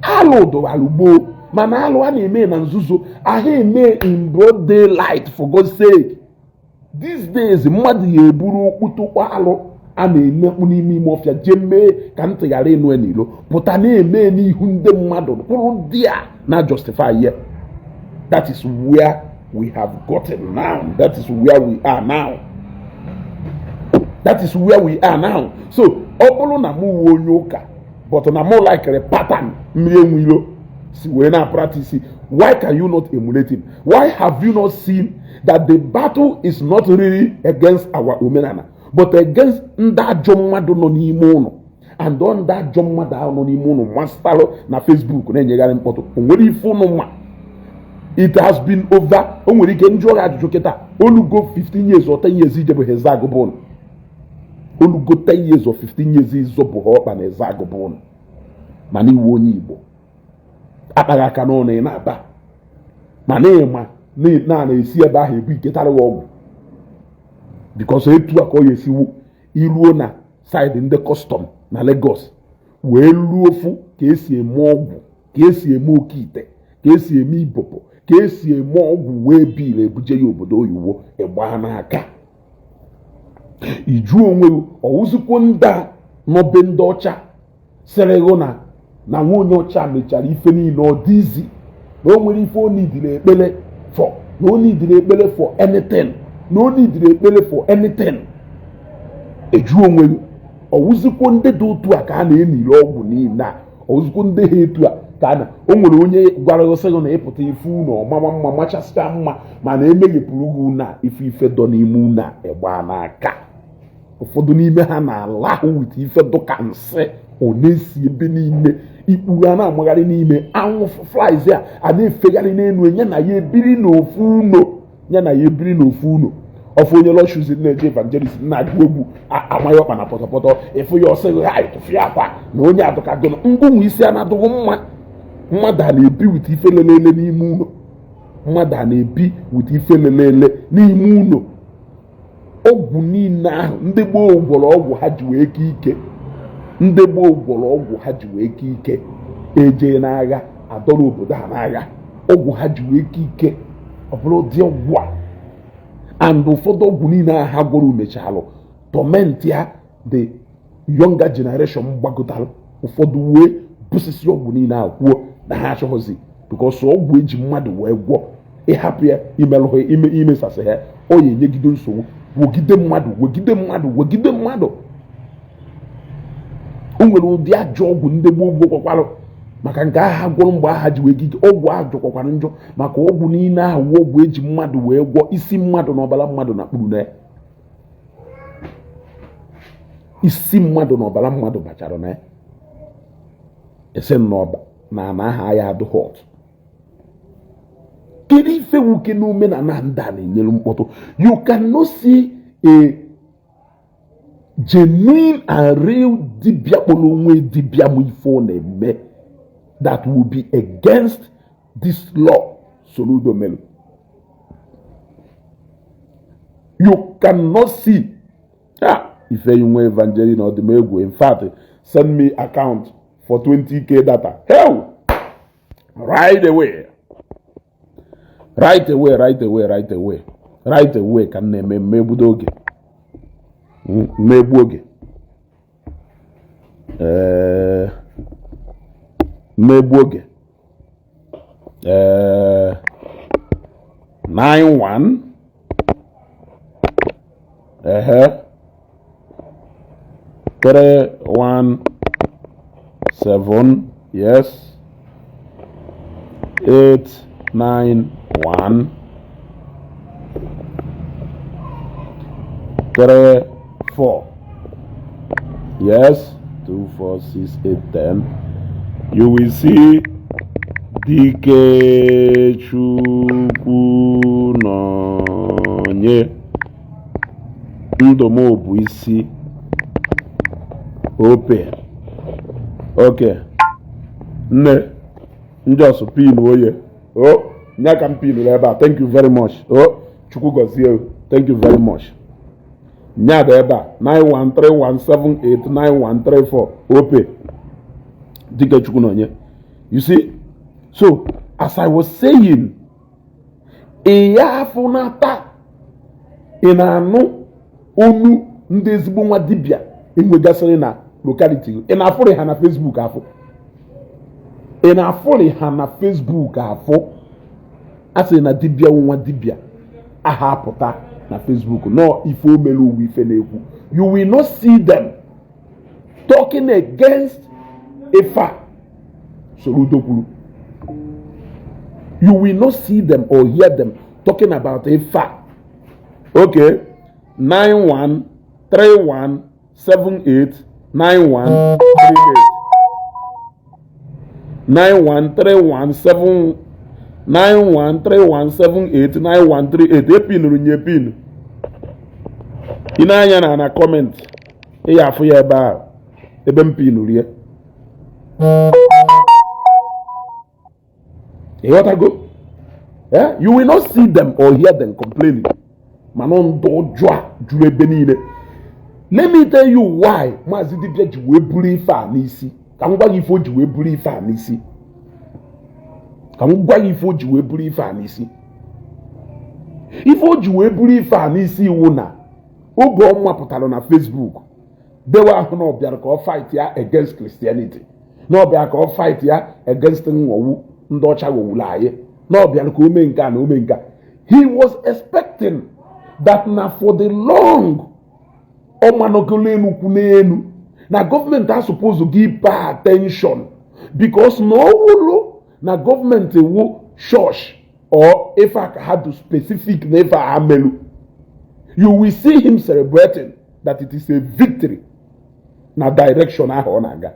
Alụ dọbara gboo, mana alụ a na-eme na nzuzo ahụ eme in broad daylight. For God's sake, these days mmadụ ya eburu okputokpo alụ a na-emekpu n'ime ime ọfịa jee mee ka ntị ghara ịnụ ya n'ilo, pụta na-eme n'ihu ndị mmadụ kwụrụ ndị a na justify ya. That is where we have gotten now. That is where we are now. That is where we are now. So ọ bụrụ na mụ wuo onye ụka, but na mụ likere pattern Mmiri Enweilo si wee na practice, why can you not emulate him? Why have you not seen that the battle is not really against our omenala, but against ndị ajọ mmadụ nọ n'ime ụlọ? And ndị ajọ mmadụ ahụ nọ n'ime ụlọ mastalụ na Facebook na-enyegharị mkpọtụ. O nwere ife ụnụ ma it has been over. O nwere ike njụọ gị ajụjụ kịta, olugo 15 years or 10 years ijebe Ezeagụ bụ ụnụ? Olugo 10 years or 15 years ịzọpụ ha ọkpa na Ezeagụ bụ ụnụ? Mana iwu onye Igbo akpaghị aka n'ụlọ ị na-aba, mana ịma na na-esi ebe ahụ ebu iketara gị ọgwụ, because etu a ka ọ ga-esiwu iruo na side ndị custom na Lagos wee luo ofu ka esi eme ọgwụ, ka esi eme oke ite, ka esi eme ibopo, ka esi eme ọgwụ, wee bil ebuje ya obodo oyibo. Ịgba n'aka iju onwe gị, ọwụzikwo ndị a nọbe ndị ọcha sịrị gụ na nwa onye ọcha mechara ife niile ọ dị izi na o nwere ife o nidiri ekpere for, na o nidiri ekpere for anything, na o nidiri ekpere for anything. Eju onwe gị, ọwụzikwo ndị dị otu a ka a na-eniri ọgwụ niile a? Ọwụzikwo ndị ha etu a ka a na o nwere onye gwara gị sị gị na ịpụta ife unu ọmama mma machasịa mma, mana emeghepụrụ gị unu a ife ife dọ n'ime unu a ịgba n'aka. Ụfọdụ n'ime ha na-alahụ with ife dụka nsị, ọ na-esi ebe niile, ikpuru a na-amagharị n'ime anwụ, flies a na-efegharị n'elu ya na ya ebiri n'ofu ụlọ, ya na ya ebiri n'ofu ụlọ. Ọfụ onye lọshuzi na-eje evangelist na-agụ egwu amaghị ọkpa na pọtọpọtọ, ịfụ ya ọsị ha tụfịa akwa na onye adụkagono ngụnwa isi a na-adụghị mma. Mmadụ a na-ebi with ife lelele n'ime ụlọ, mmadụ a na-ebi with ife lelele n'ime ụlọ. Ọgwụ niile ahụ ndị gboo gwọrọ, ọgwụ ha ji wee ke ike, ndị gboo gwọrọ ọgwụ ha ji wee ke ike eje n'agha adọrọ obodo ha n'agha, ọgwụ ha ji wee ke ike, ọ bụrụ ụdị ọgwụ a. And ụfọdụ ọgwụ niile ahụ ha gwọrọ mechalụ torment ya the younger generation gbagotalụ. Ụfọdụ wee busisi ọgwụ niile ahụ kwuo na ha achọghịzi, because ọgwụ eji mmadụ wee gwọ, ịhapụ ya imelụ ha ime imesasị ha, ọ ya enyegide nsogbu, wogide mmadụ, wegide mmadụ, wegide mmadụ. O nwere ụdị ajọ ọgwụ ndị gboo gwọkwakwalụ maka nke agha gwọrọ mgbe agha ji wee gige ọgwụ ahụ jọkwakwara njọ, maka ọgwụ niile ahụ wụ ọgwụ eji mmadụ wee gwọ, isi mmadụ na ọbara mmadụ na kpuru na ya, isi mmadụ na ọbara mmadụ bachara na ya. Ese na ọba na ana aha ya adụ hot. Kedu ife nwoke n'omenala ndị a na-enyere mkpọtụ? You cannot see a Genuine and real dibịa kpọrọ onwe dibịa ma ife ọ na-eme that will be against this law Soludo melu. You cannot see. Ah, Ifeyinwa Evangeline Odumegwu, in fact, send me account for 20K data. Hell, right away. Right away, right away, right away. Right away ka m na-eme mmegbudo oge. Mmegbu oge. Ee, mmegbu oge. Ee, 91 ehe 3 1 7, yes, 8 9 1 3 4, yes, 2 4 6 8 10. You will see Dike Chukwu nọnye ndụ m bụ isi ope. Okay, nne ndị ọsụ pin oye o nya ka m pin ebe a. Thank you very much. O Chukwu gọzie. Thank you very much. Nya dị ebe a, 9131789134 ope Dike Chukwu nọnye. You see, so as I was saying, ị ya afụnata ị na-anụ onu ndị ezigbo nwa dibịa enwegasịrị na locality. Ị na-afụrị ha na Facebook afụ, ị na-afụrị ha na Facebook afụ. A sị na dibịa nwa dibịa aha apụta na Facebook nọ ife omere uwe ife na-ekwu. You will not see them talking against ife a Soludo kwuru. You will not see them or hear them talking about ife a. Okay, 9131789138, 91317, 9131789138. Epinuru nye pin ị na-anya na comment, ị ya afụ ya ebe ahụ ebe m pinuru ya. Ịghọtago? Eh, you will not see them or hear them complaining. Mana ndụ ọjọọ a juru ebe niile. Let me tell you why Maazị Dibia ji wee buru ife a n'isi. Ka m gwa gị ife o ji wee buru ife a n'isi. Ka m gwa gị ife o ji wee buru ife a n'isi. Ife o ji wee buru ife a n'isi iwu na oge ọ mapụtara na Facebook dewe ahụ na ọ bịara ka ọ fight ya against Christianity, na ọ bịara ka ọ fight ya against nghọgbu ndị ọcha ghọgburu anyị, na ọ bịara ka o mee nke a na o mee nke a. He was expecting that na for the long ọ manọgolo elu kwu n'elu na gọọmenti a suppose give pay attention, because na ọ wụlụ na gọọmenti wu church or ife a ka ha do specific na ife a ha melu, you will see him celebrating that it is a victory na direction ahụ ọ na-aga.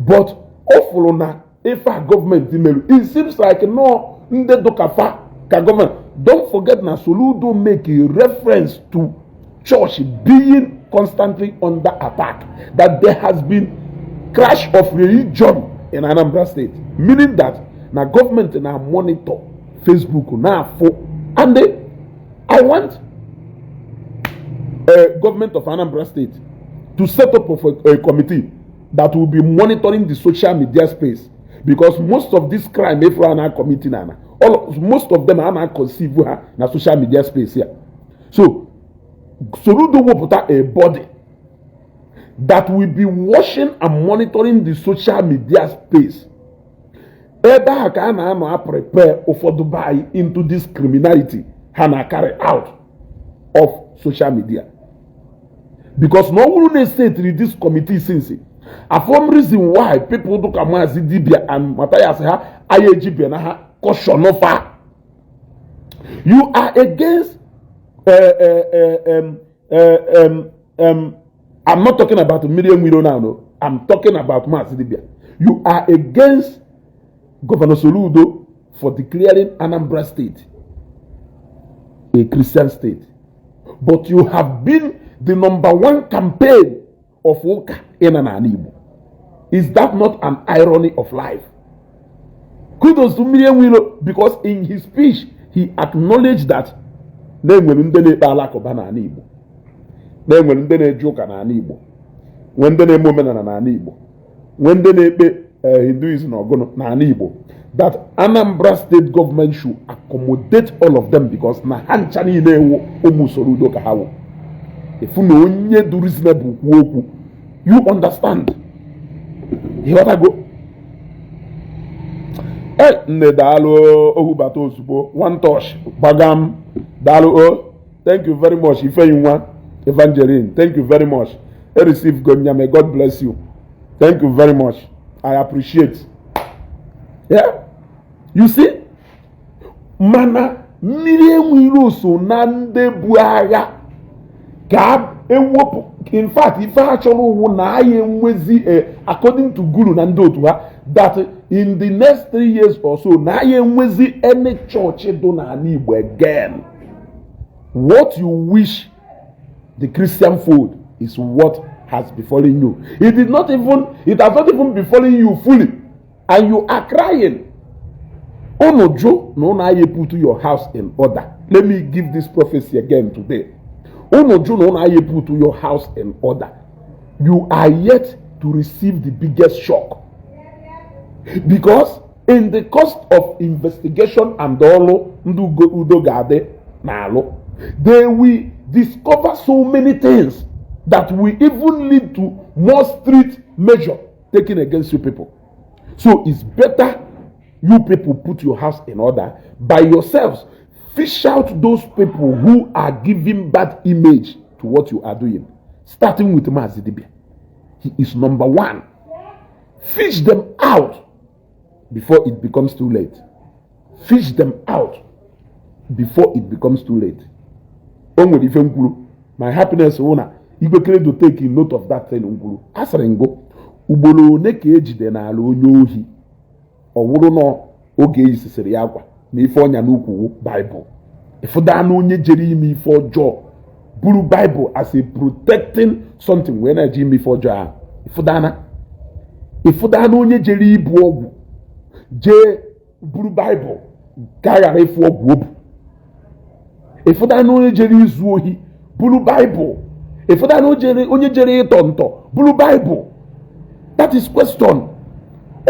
But ọ fụrụ na ife a gọọmenti melu, it seems like no ndị dụkafa ka gọọmenti. Don't forget na Soludo make a reference to church being constantly under attack, that there has been crash of religion in Anambra State, meaning that na gọọmenti na monitor Facebook na-afụ. And I want government of Anambra State to set up of a committee that will be monitoring the social media space, because most of this crime if are not committing na all most of them are not conceive ha na social media space here. So Soludo wepụta a body that will be watching and monitoring the social media space. Ebe ahụ ka a na-anọ a prepare ụfọdụ be anyị into this criminality ha na carry out of social media, because na ọ bụrụ na esetiri this committee since, afọm reason why people dụka Maazị Dibia and Matthias ha anyị ejibia na ha caution fa. You are against I'm not talking about Miriam Wiro now, no. I'm talking about Maazị Dibia. You are against Governor Soludo for declaring Anambra State a Christian state, but you have been The number one campaign of ụka ịna n'ala Igbo. Is that not an irony of life? Kudos to Mmiri Enweilo, because in his speech he acknowledged that na-enwere ndị na-ekpe alakụba n'ala Igbo, na-enwere ndị na-eje ụka n'ala Igbo, nwee ndị na-eme omenala n'ala Igbo, nwee ndị na-ekpe Hinduism na ọgụnụ n'ala Igbo, that Anambra State government should accommodate all of them, because na ha ncha niile ewu ụmụ Soludo ka ha wụ. Efu na onye dị reasonable kwuo okwu, you understand? Ịghọtago? E nne, daalụ. Ohubata ozugbo, one touch, gbagam. Daalụ o, thank you very much. Ifeyinwa Evangeline, thank you very much. I receive gonya. May God bless you. Thank you very much, I appreciate. Yeah, you see, mana Mmiri Enweiro so na ndị bu agha ka ewepụ. In fact, ife ha chọrọ ụwụ na anyị enwezi, according to guru na ndị otu ha, that in the next 3 years or so na anyị enwezi any church dị n'ala Igbo again. What you wish the Christian fold is what has befallen you. It has not even befallen you fully and you are crying. Unu jụ na unu anyị put your house in order. Let me give this prophecy again today. Unu jụ na unu anyị put your house in order, you are yet to receive the biggest shock, because in the course of investigation and ọlụ ndị udo ga-adị na-alụ, they will discover so many things that will even lead to more strict measure taken against you people. So it's better you people put your house in order by yourselves. Fish out those people who are giving bad image to what you are doing, starting with Mazi Dibia. He is number one. Fish them out before it becomes too late. Fish them out before it becomes too late. O nwere ife nkwuru, my happiness wụ na Igwe Credo take note of that thing nkwuru. A sịrị ngo ugboro one ka ejide n'ala onye ohi, ọ wụrụ na oge eyisisiri ya akwa na ife ọnya n'ukwu Baịbụl. Ịfụda na onye jere ime ife ọjọọ buru Baịbụl as a protecting something wee na-eje ime ife ọjọọ ahụ. Ịfụdana onye jere ibu ọgwụ jee buru Baịbụl ka a ghara ịfụ ọgwụ obu. Ịfụdana onye jere izu ohi buru Baịbụl. Ịfụdana onye jere ịtọ ntọ buru Baịbụl. That is question.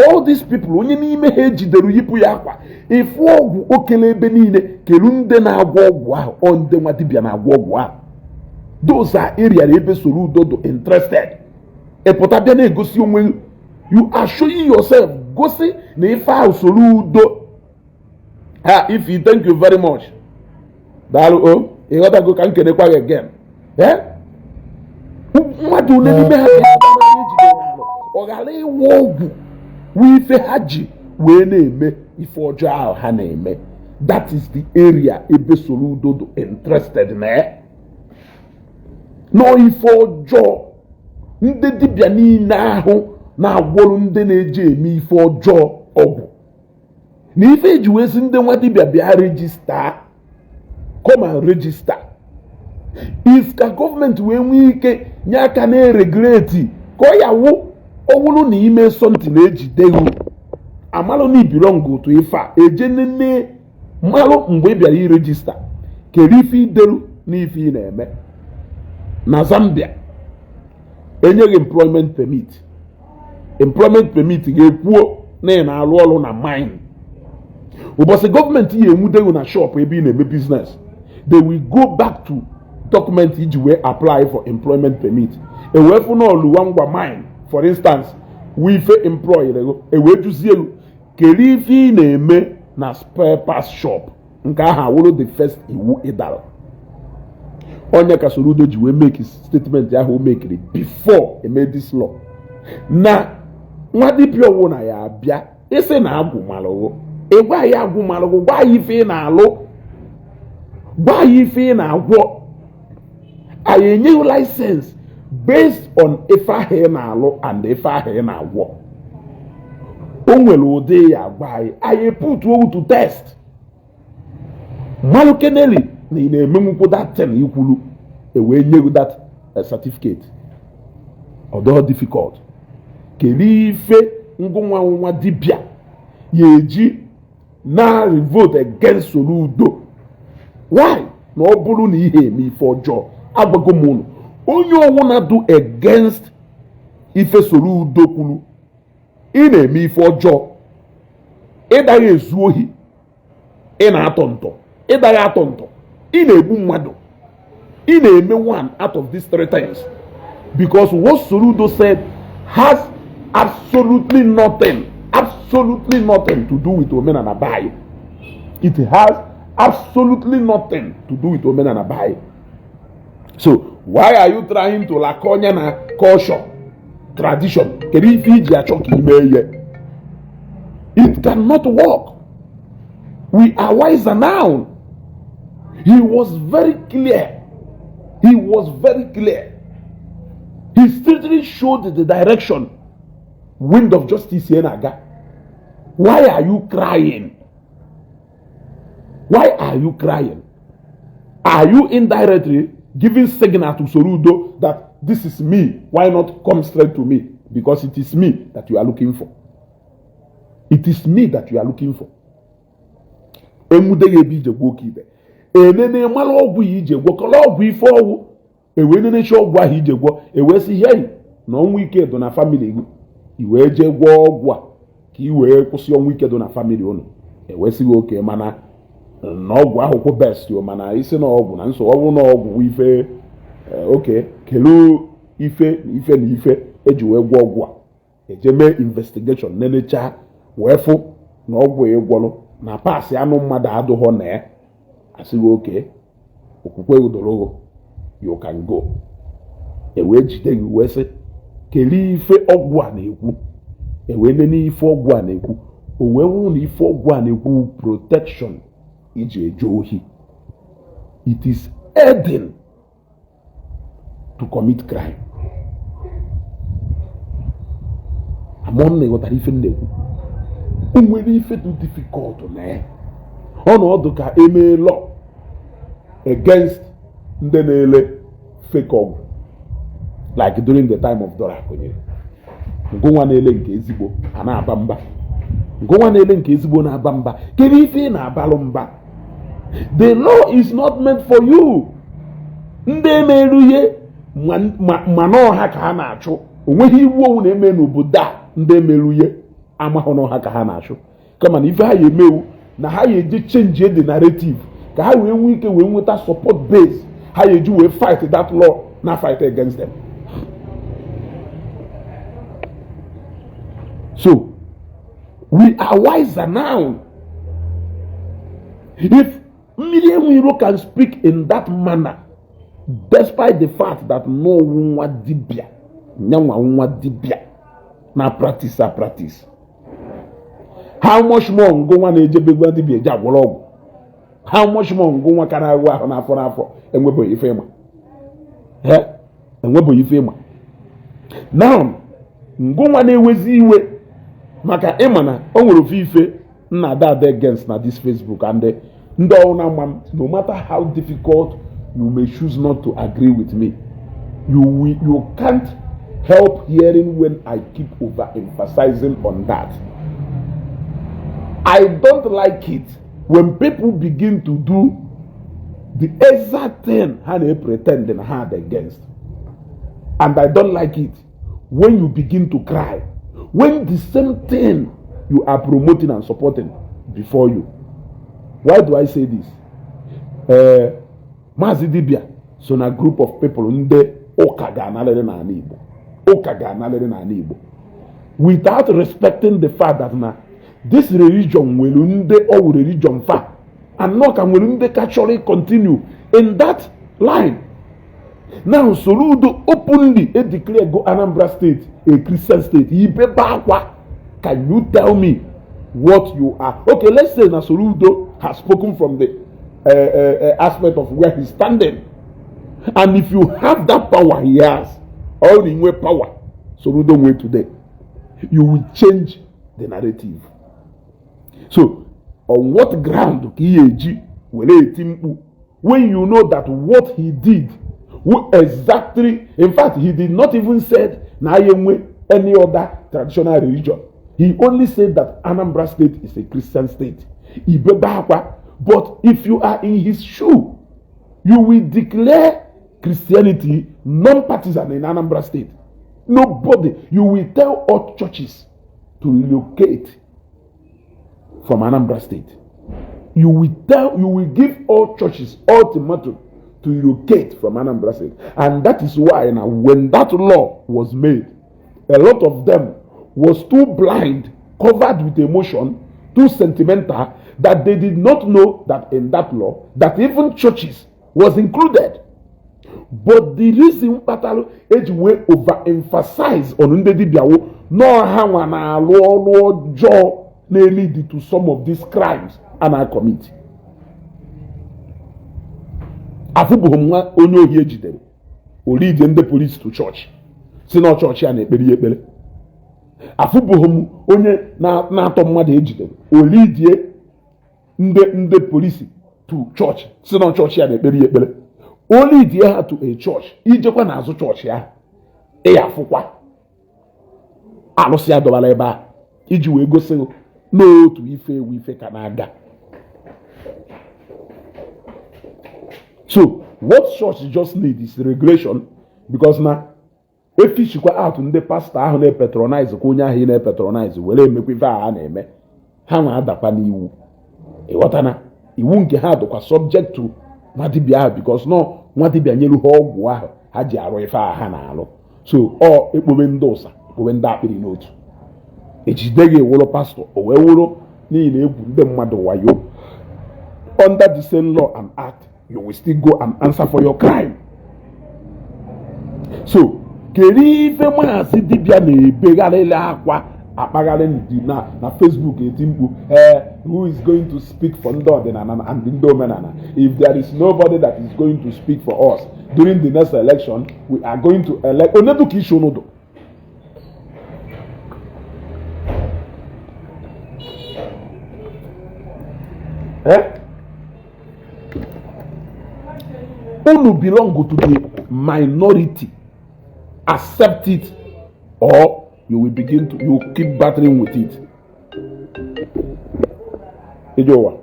All these people, onye n'ime ha ejidere yipụ ya akwa, ịfụ ọgwụ okele ebe niile, kelu ndị na-agwọ ọgwụ ahụ? Ọ ndị nwa dibịa na-agwọ ọgwụ ahụ. Those are area ebe Soludo do interested. Ịpụta bịa na-egosi onwe, you are showing yourself, gosi na ife ahụ Soludo ha. If you thank you very much, daalụ o. Ịghọtago ka m kenekwa gị again. Eh, mmadụ ole n'ime ha ejide n'alụ ọ ghara ịwụ ọgwụ wụ ife ha ji wee na-eme ife ọjọọ ahụ ha na-eme? That is the area ebe Soludo do interested na ya nọọ ife ọjọọ. Ndị dibịa niile ahụ na-agwọrụ ndị na-eji eme ife ọjọọ ọgwụ na ife eji wee sị ndị nwa dibịa bịa register, come and register, if ka gọọmenti wee nwee ike nye aka na-eregulate ka ọ ya wụ ọwụrụ na ime something na-ejideghu amalụ na ibelong to ife a eje nene mmalụ. Mgbe ị bịara iregister, kedu ife ideru na ife ị na-eme? Na Zambia, enyeghị employment permit. Employment permit ga-ekwuo na ị na-alụ ọrụ na mine. Ụbọchị gọọmenti ya enwudeghị na shop ebe ị na-eme business, they will go back to document iji wee apply for employment permit, ewee fụ na Oluwangwa mine, for instance, wee ife employ ego, ewee juzie ego kedu ife ị na-eme na spare parts shop. Nke ahụ awụrụ the first iwu ịdara. Onye ka Soludo ji wee make statement ahụ o mekiri before eme this law na nwa dibịa ọwụ na ya abịa ịsị na agwụ malụgụ, ịgwa ya agwụ malụgụ, gwa ya ife ị na-alụ, gwa ya ife ị na-agwọ. Anyị enyeghị license based on ife ahụ ị na-alụ and ife ahụ ị na-agwọ. O nwere ụdị ya agwa anyị, anyị put owu to test, mmalụ keneli na ị na-emenwukwu that thing ikwulu, ewee nye gị that certificate. Ọ difficult. Kedu ife ngụnwa nwa dibịa ya eji na revolt against Soludo? Why? Na ọ bụrụ na ihe eme ife ọjọọ, agwago m unu, onye ọwụna do against ife Soludo kwuru, ị na-eme ife ọjọọ. Ịdaghị ezu ohi, ị na-atọ ntọ. Ịdaghị atọ ntọ, ị na-egbu mmadụ. Ị na-eme one out of these three things, because what Soludo said has absolutely nothing, absolutely nothing to do with omenala be anyị. It has absolutely nothing to do with omenala be anyị. So why are you trying to lakonye na culture, tradition? Kedu ife iji achọ ka ime ihe? It cannot work. We are wiser now. He was very clear. He was very clear. He strictly showed the direction wind of justice here na-aga. Why are you crying? Why are you crying? Are you indirectly giving signal to Soludo that this is me? Why not come straight to me? Because it is me that you are looking for. It is me that you are looking for. Enwude ya ebe ije gwuo oke ibe enene mara ọgwụ ya ije gwọkọrọ ọgwụ ife ọgwụ, ewee nenechi ọgwụ ahụ ije gwọ, ewee sị hei na ọnwụ ike dị na family gị, i wee jee gwọọ ọgwụ a ka i wee kwụsị ọnwụ ike dị na family unu, ewee sị gị oke mana na ọgwụ ahụ kwụ best o, mana isi na ọgwụ na nsọ ọgwụ na ọgwụ ife oke kedu ife na ife na ife eji wee gwọ ọgwụ a, eje mee investigation, nenecha wee fụ na ọgwụ ịgwọrọ na paasị anụ mmadụ adụghọ na ya, asịghị oke okwukwe udorogo, you can go. Ewee jide gị wee sị kelee ife ọgwụ a na-ekwu, ewee nene ife ọgwụ a na-ekwu, o wee wụ na ife ọgwụ a na-ekwu protection iji eje ohi. It is aiding to commit crime. Amụọ m na ịghọtara ife m na-ekwu. O nwere ife dị difficult na ya? Ọnọdụ ka emee law against ndị na-ele fake ọgwụ, like during the time of Dora Akunyili. Ngụnwa na-ele nke ezigbo a na-aba mba, ngụnwa na-ele nke ezigbo na-aba mba. Kedu ife ị na-abalụ mba? The law is not meant for you. Ndị emerụ ihe ma n'ọha ka ha na-achụ, onweghị iwu owu na-eme n'obodo a. Ndị emerụ ihe amahụ n'ọha ka ha na-achụ, kama na ife ha ya emewu na ha ya eje change the narrative ka ha wee nwee ike wee nweta support base ha ya eji wee fight that law na fight against them. So we are wiser now. If Mmiri Enweiro can speak in that manner, despite the fact that no nwa dibia nyanwa nwa dibia na practice a practice, how much more ngụnwa na-ejebe gwa dibia eje agwọrọ ọgwụ? How much more ngụnwa kara agwụ ahụ n'afọ n'afọ enwebụghị ife ịma, enwebụghị ife ịma. Now ngụnwa na-ewezi iwe maka ịma na o nwere ofe ife nna ada ada against na this Facebook and ndị ọwụ na ama m, no matter how difficult you may choose not to agree with me, you can't help hearing when I keep overemphasizing on that. I don't like it when people begin to do the exact thing ha na-pretend na ha dị against, and I don't like it when you begin to cry when the same thing you are promoting and supporting before you. Why do I say this? Maazị Dibia so na group of people ndị ụka ga-analịrị n'ala Igbo, ụka ga-analịrị n'ala Igbo, without respecting the fact that na this religion nwere ndị ọwụ religion fa anọ ka nwere ndị ka chọrọ continue in that line. Now Soludo openly e declare go Anambra State a Christian state. Ibebe akwa. Can you tell me what you are? Okay, let's say na Soludo has spoken from the aspect of where he's standing, and if you have that power he has, all the nwe power Soludo nwe today, you will change the narrative. So on what ground ka ihe eji were eti mkpu when you know that what he did Who exactly, in fact, he did not even said na ya enwe any other traditional religion. He only said that Anambra State is a Christian state. Ibebe akwa. But if you are in his shoe, you will declare Christianity non-partisan in Anambra State. Nobody. You will tell all churches to relocate from Anambra State. You will give all churches ultimatum to relocate from Anambra State. And that is why now when that law was made, a lot of them was too blind, covered with emotion, too sentimental, that they did not know that in that law, that even churches was included. But the reason kpatalụ eji wee overemphasize on ndị dibịa wụ na ha nwa na-alụ ọrụ ọjọọ na-lead to some of these crimes a na-commit. Afụbụghị m nwa onye ohi ejidere o leadie ndị polisi to chọọchị si na chọọchị a na-ekpere ya ekpere. Afụbụghị m onye na-atọ mmadụ ejidere o leadie ndị polisi to chọọchị si na chọọchị a na-ekpere ya ekpere. O leadie ha to a church, ijekwa n'azụ chọọchị ahụ ị ya afụkwa alụsị adọbara ebe a iji wee gosi n'otu ife ewu ife ka na-aga. So what church just need is regulation, because na efishikwa out ndị pastọ ahụ na-epatronize ka onye ahụ ị na-epatronize were emekwa ife a na-eme ha nwa adakwa n'iwu. Ịghọtana iwu nke ha dịkwa subject to nwa dibịa ahụ, because nọ nwa dibịa nyere ha ọgwụ ahụ ha ji arụ ife a ha na-alụ. So ọ ekpobe ndị ụsa ekpobe ndị akpịrị n'otu ejide gị wụrụ pastọ o wee wụrụ n'ihi na egwu ndị mmadụ wayo. Under the same law and act, you will still go and answer for your crime. So kedu ife maazị dibịa na-ebegharịrị akwa akpagharị ndị na Facebook eti mkpu, ee, who is going to speak for ndị ọdịnala and ndị omenala? If there is nobody that is going to speak for us during the next election, we are going to elect onedu ka isi unu. Eh? Unu belong to the minority. Accept it or you will begin to, you keep battling with it. Ijowa.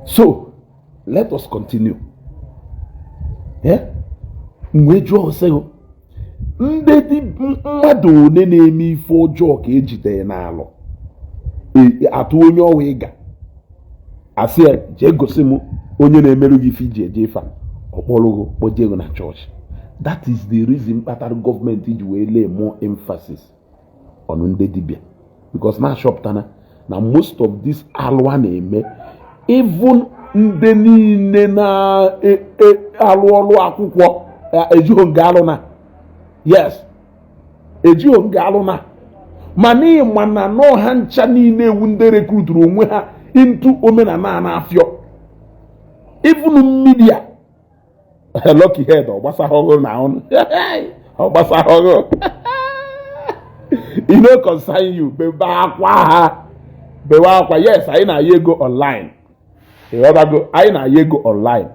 So let us continue. Wee jụọ sị ndị dị mmadụ one na-eme ife ọjọọ ka ejidere n'alụ atụ onye ọwa ịga asị ya jee gosi m onye na-emerụ gị ife iji eje ife a ọkpọrọgo kpọjego na chọọchị. That is the reason kpatara gọọmenti ji wee lay more emphasis on ndị dibịa, because na-achọpụtana na most of this alụ a na-eme, even ndị niile na-alụ ọrụ akwụkwọ ejighị nga alụ na yes ejighị nga alụ na mana ịma na n'ọha ncha niile ewu ndị rekruturu onwe ha into omenala na-afịọ even mmiri a lucky head ọ gbasahụ ọhụrụ na ọnụ ọ gbasahụ ọhụrụ e no concern you. Bebe akwa ha bewe akwa. Yes, anyị na-aya ego online, ịghọtago? Anyị na-aya ego online.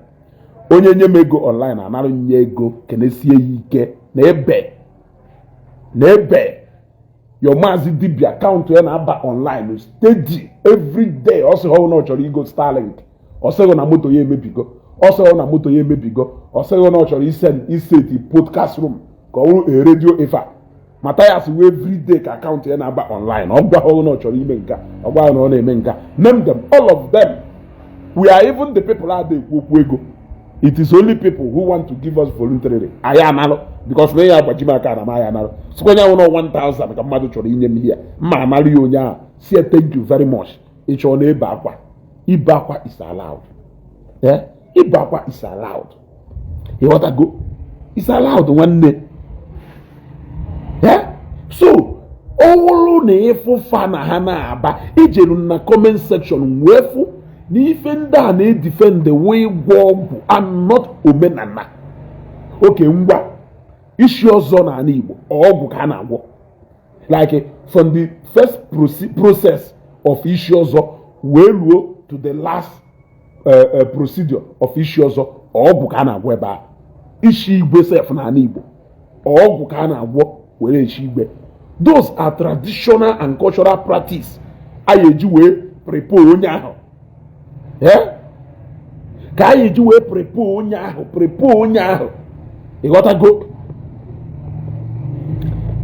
Onye nye m ego online anarụ nye ego kenesie ya ike na ebe na ebe your maazị dibịa akaụntụ ya na-aba online steady every day. Ọ sị hụ na ọ chọrọ igo Starlink, ọ sịghị na moto ya emebigo. Ọ sịghị na moto ya emebigo. Ọ sịghị na ọ chọrọ iset podcast room ka ọ bụrụ a radio ife a. Mathias wee everyday ka account ya na-aba online. Ọ gwaghị na ọ chọrọ ime nka, ọ gwaghị na ọ na-eme nka. Name them, all of them. We are even the people ada ekwu okwu ego. It is only people who want to give us voluntarily, anyị analụ, because na ya agbaji m aka na m anyị analụ. Sikwa onye ahụ na 1000 ka mmadụ chọrọ inye m ihe mma analụ ya. Onye ahụ si, "Thank you very much." Ị chọrọ na ebe akwa, ibe akwa is allowed. Yeah? Ibe akwa is allowed. Ịghọtago? Is allowed, nwanne. Yeah? So ọ wụrụ na ịfụfa na ha na-aba ijeru na comment section wee fụ na ife ndị a na-edefend wee gwọ ọgwụ and not omenala. Oke ngwa isi ọzọ n'ala Igbo, ọgwụ ka a na-agwọ, like from the first process of isi ọzọ wee ruo to the last procedure of isi ọzọ, ọgwụ ka a na-agwọ ebe a. Isi igwe sef n'ala Igbo, ọgwụ ka a na-agwọ were echi igwe. Those are traditional and cultural practice a eji wee prepare onye ahụ, ka anyị eji wee prepare onye ahụ, prepare onye ahụ, ịghọtago,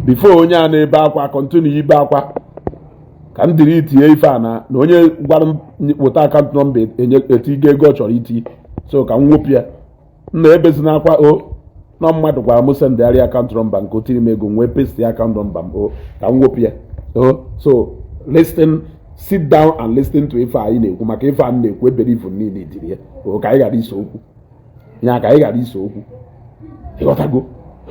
before onye a na-ebe akwa continue ibe akwa. Ka m dịrị itinye ife a na onye gwara m weta account number enye etigo ego ọ chọrọ iti, so ka m wepụ ya. Nna, ebezina akwa o. Na mmadụ gwara m sendịgharị account number nke o tiri m ego, m wee paste account number m o. Ka m wepụ ya o. So listen, sit down and listen to ife anyị na-ekwu, maka ife a m na-ekwu ebere ifu niile dịrị ya o. Ka anyị ghara ise okwu ya, ka anyị ghara ise okwu, ịghọtago?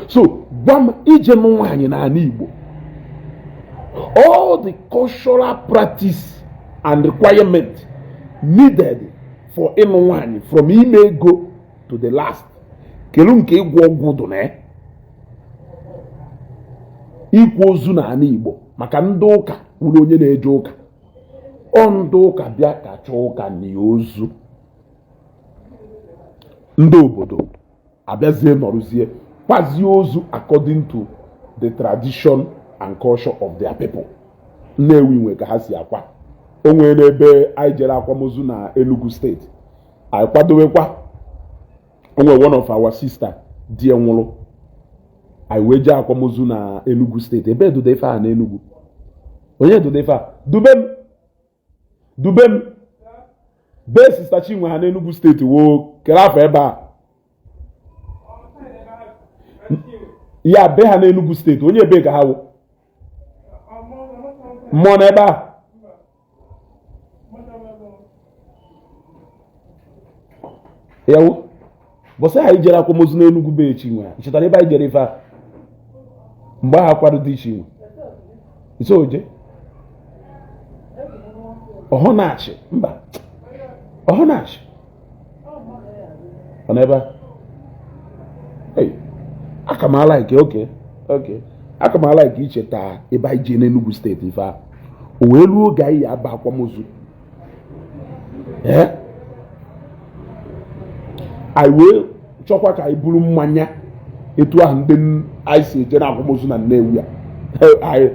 So gwa m, ije nụ nwaanyị n'ala Igbo, all the cultural practice and requirement needed for ịnụ nwaanyị, from ime ego to the last, kelu nke ịgwọ ọgwụ dụ na ya? Ikwu ozu n'ala Igbo maka ndị ụka wuru onye na-eje ụka, ọ ndị ụka bịa ka chọọ ụka na ozu, ndị obodo abịazie nọrụzie kwazie ozu according to the tradition and culture of their people. Nnewi nwe ka ha si akwa. O nwere n'ebe anyị jere akwamozu na Enugu Steeti, anyị kwadowekwa. O nwere one of our sister di ya nwụrụ, anyị wee jee akwamozu na Enugu Steeti. Ebe dude ife a na Enugu, onye dude ife a dube m, dube m bee Sister Chinwe ha n'Enugu Steeti woo kere afọ ebe a ya be ha n'Enugu Steeti. Onye ebe ka ha wụ mmụọ n'ebe a ya wụ bọsị anyị jere akwamozu n'Enugu be Chinwe ha. Chetara ebe anyị jere ife a mgbe ahụ akwado dị Chinwe iso oje ọhụnachi mba ọhụnachi ọ n'ebe a. Hey, aka m ala ike oke oke aka m ala ike icheta ebe anyị jee n'Enugu Steeti ife a. O wee ruo oge anyị ya aba akwamozu, ee, anyị wee chọkwa ka anyị buru mmanya etu ahụ ndị anyị si eje na akwamozu na Nnewi a. Anyị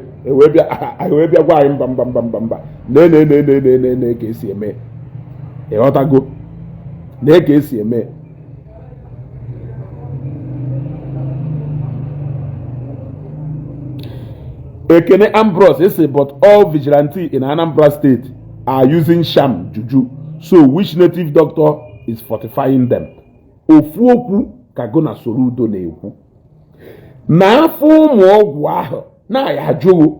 wee bịa gwa anyị mba mba mba mba mba, nee nee nee nee nee nee ka esi eme, ịghọtago, nee ka esi eme. Ekene Ambrose ese, but all vigilante in Anambra State are using sham juju, so which native doctor is fortifying them? Ofu okwu ka go na Soludo na-ekwu na afọ ụmụ ọgwụ ahụ na-aya ajụghị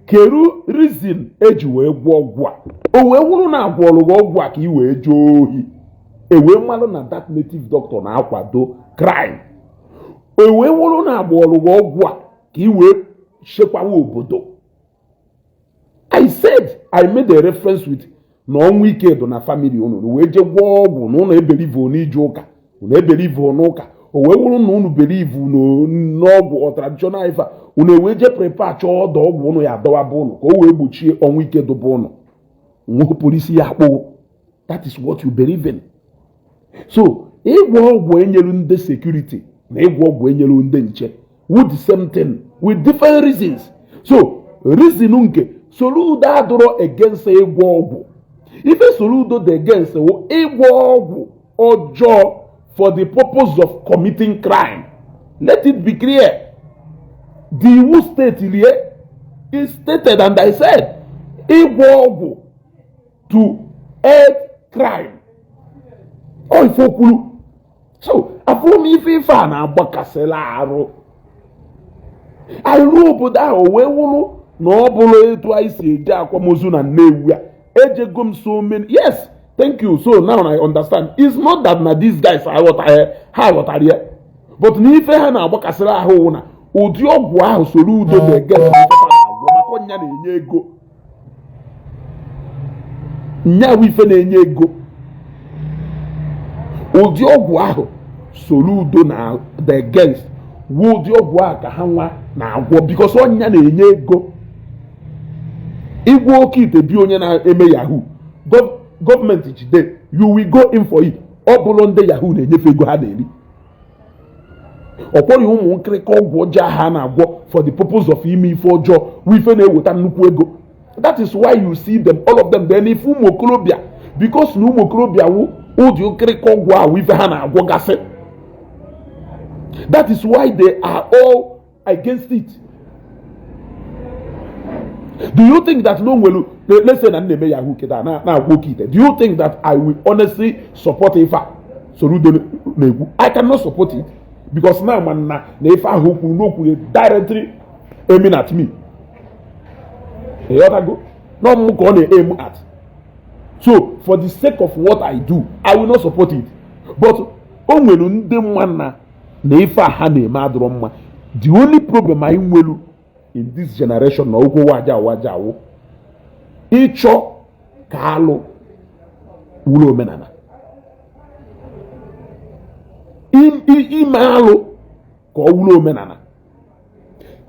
keru reason eji wee gwọ ọgwụ a. O wee wụrụ na agwọrọ gị ọgwụ a ka ị wee jee ohi, e wee malụ na that native doctor na-akwado crime. O wee wụrụ na agwọrọ gị ọgwụ a ka ị wee chekwawa obodo. I said I made a reference with na ọnwụ ike dị na family unu wee jee gwọọ ọgwụ na unu ebelieve n'ije ụka, unu ebelieve n'ụka. O wee wụrụ na unu believe n'ọgwụ ọ traditional ife a, unu ewee jee prepare chọọ ọdọ ọgwụ unu ya adọwa bụ unu ka o wee gbochie ọnwụ ike dụba unu nwepụrụ isi ya akpụ. That is what you believe in. So ịgwọ ọgwụ enyelu ndị security na ịgwọ ọgwụ enyelu ndị nche with the same thing with different reasons. So reason nke Soludo adụrọ against ịgwọ ọgwụ. Ife Soludo dị against wụ ịgwọ ọgwụ ọjọọ for the purpose of committing crime. Let it be clear, the iwu state lie is stated, and I said ịgwọ ọgwụ to aid crime. Ọ ife o kwuru. So afụrụ m ife a na-agbakasịla arụ anyị ruo obodo ahụ wee wụrụ na ọ bụrụ etu anyị si eje akwamozu na Nnewi a ejego m so many. Yes, thank you. So now I understand. It's not that na these guys aghọtaghị, ha ghọtara ya, but na ife ha na-agbakasịrị ahụ wụ na ụdị ọgwụ ahụ Soludo na-ege na-agwọ maka ọnya na-enye ego, nyawu ife na-enye ego. Ụdị ọgwụ ahụ Soludo na the against wu ụdị ọgwụ ahụ ka ha nwa na-agwọ, because ọnya na-enye ego. Ịgwọ oke ite bi onye na-eme yahoo, gọọmenti jide, you will go in for it. Ọ bụrụ ndị yahoo na-enyefe ego ha na-eri, ọ kwọrọ ụmụ nkịrịka ọgwụ ọjọọ ha na-agwọ for the purpose of ime ife ọjọọ wụ ife na-eweta nnukwu ego. That is why you see them, all of them. Then ife ụmụ okorobịa, because na ụmụ okorobịa wụ ụdị nkịrịka ọgwụ ahụ ife ha na-agwọ gasị. That is why they are all against it. Do you think that no nwere, let's say na m na-eme yahoo kịta na-agwọ oke ite, do you think that I will honestly support ife a Soludo na-ekwu? I cannot support it, because now man na ife ahụ kwuru n'okwu directly aiming at me. Ịghọtago? Na ọmụmụ ka ọ na-aim at. So for the sake of what I do, I will not support it. But o nwere ndị mma na ife a ha na-eme adịrọ mma. The only problem anyị nwelu in this generation na okwu waja waja awụ ịchọ ka alụ wuru omenala, ime alụ ka ọ wuru omenala.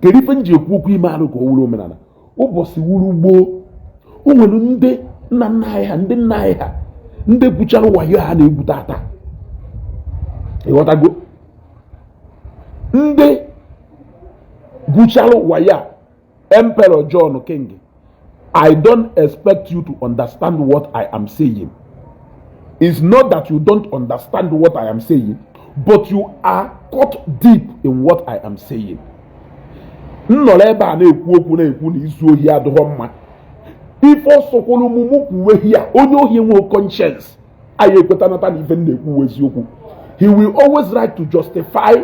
Kedu ife m ji ekwu okwu ime alụ ka ọ wuru omenala? Ụbọchị wuru gboo, o nwere ndị nna nna anyị ha, ndị nna anyị ha, ndị gwuchara wayo ha na-egwu tata. Ịghọtago? Ndị gwuchara wayo a, Emperor John King, I don't expect you to understand what I am saying. It's not that you don't understand what I am saying, but you are caught deep in what I am saying. M nọrọ ebe a na-ekwu okwu, na-ekwu na izu ohi adịghọ mma. Ife ọsọkwara omume kwuwe ya, onye ohi enweghị conscience anyị ekwetanata na ife m na-ekwu eziokwu. He will always like to justify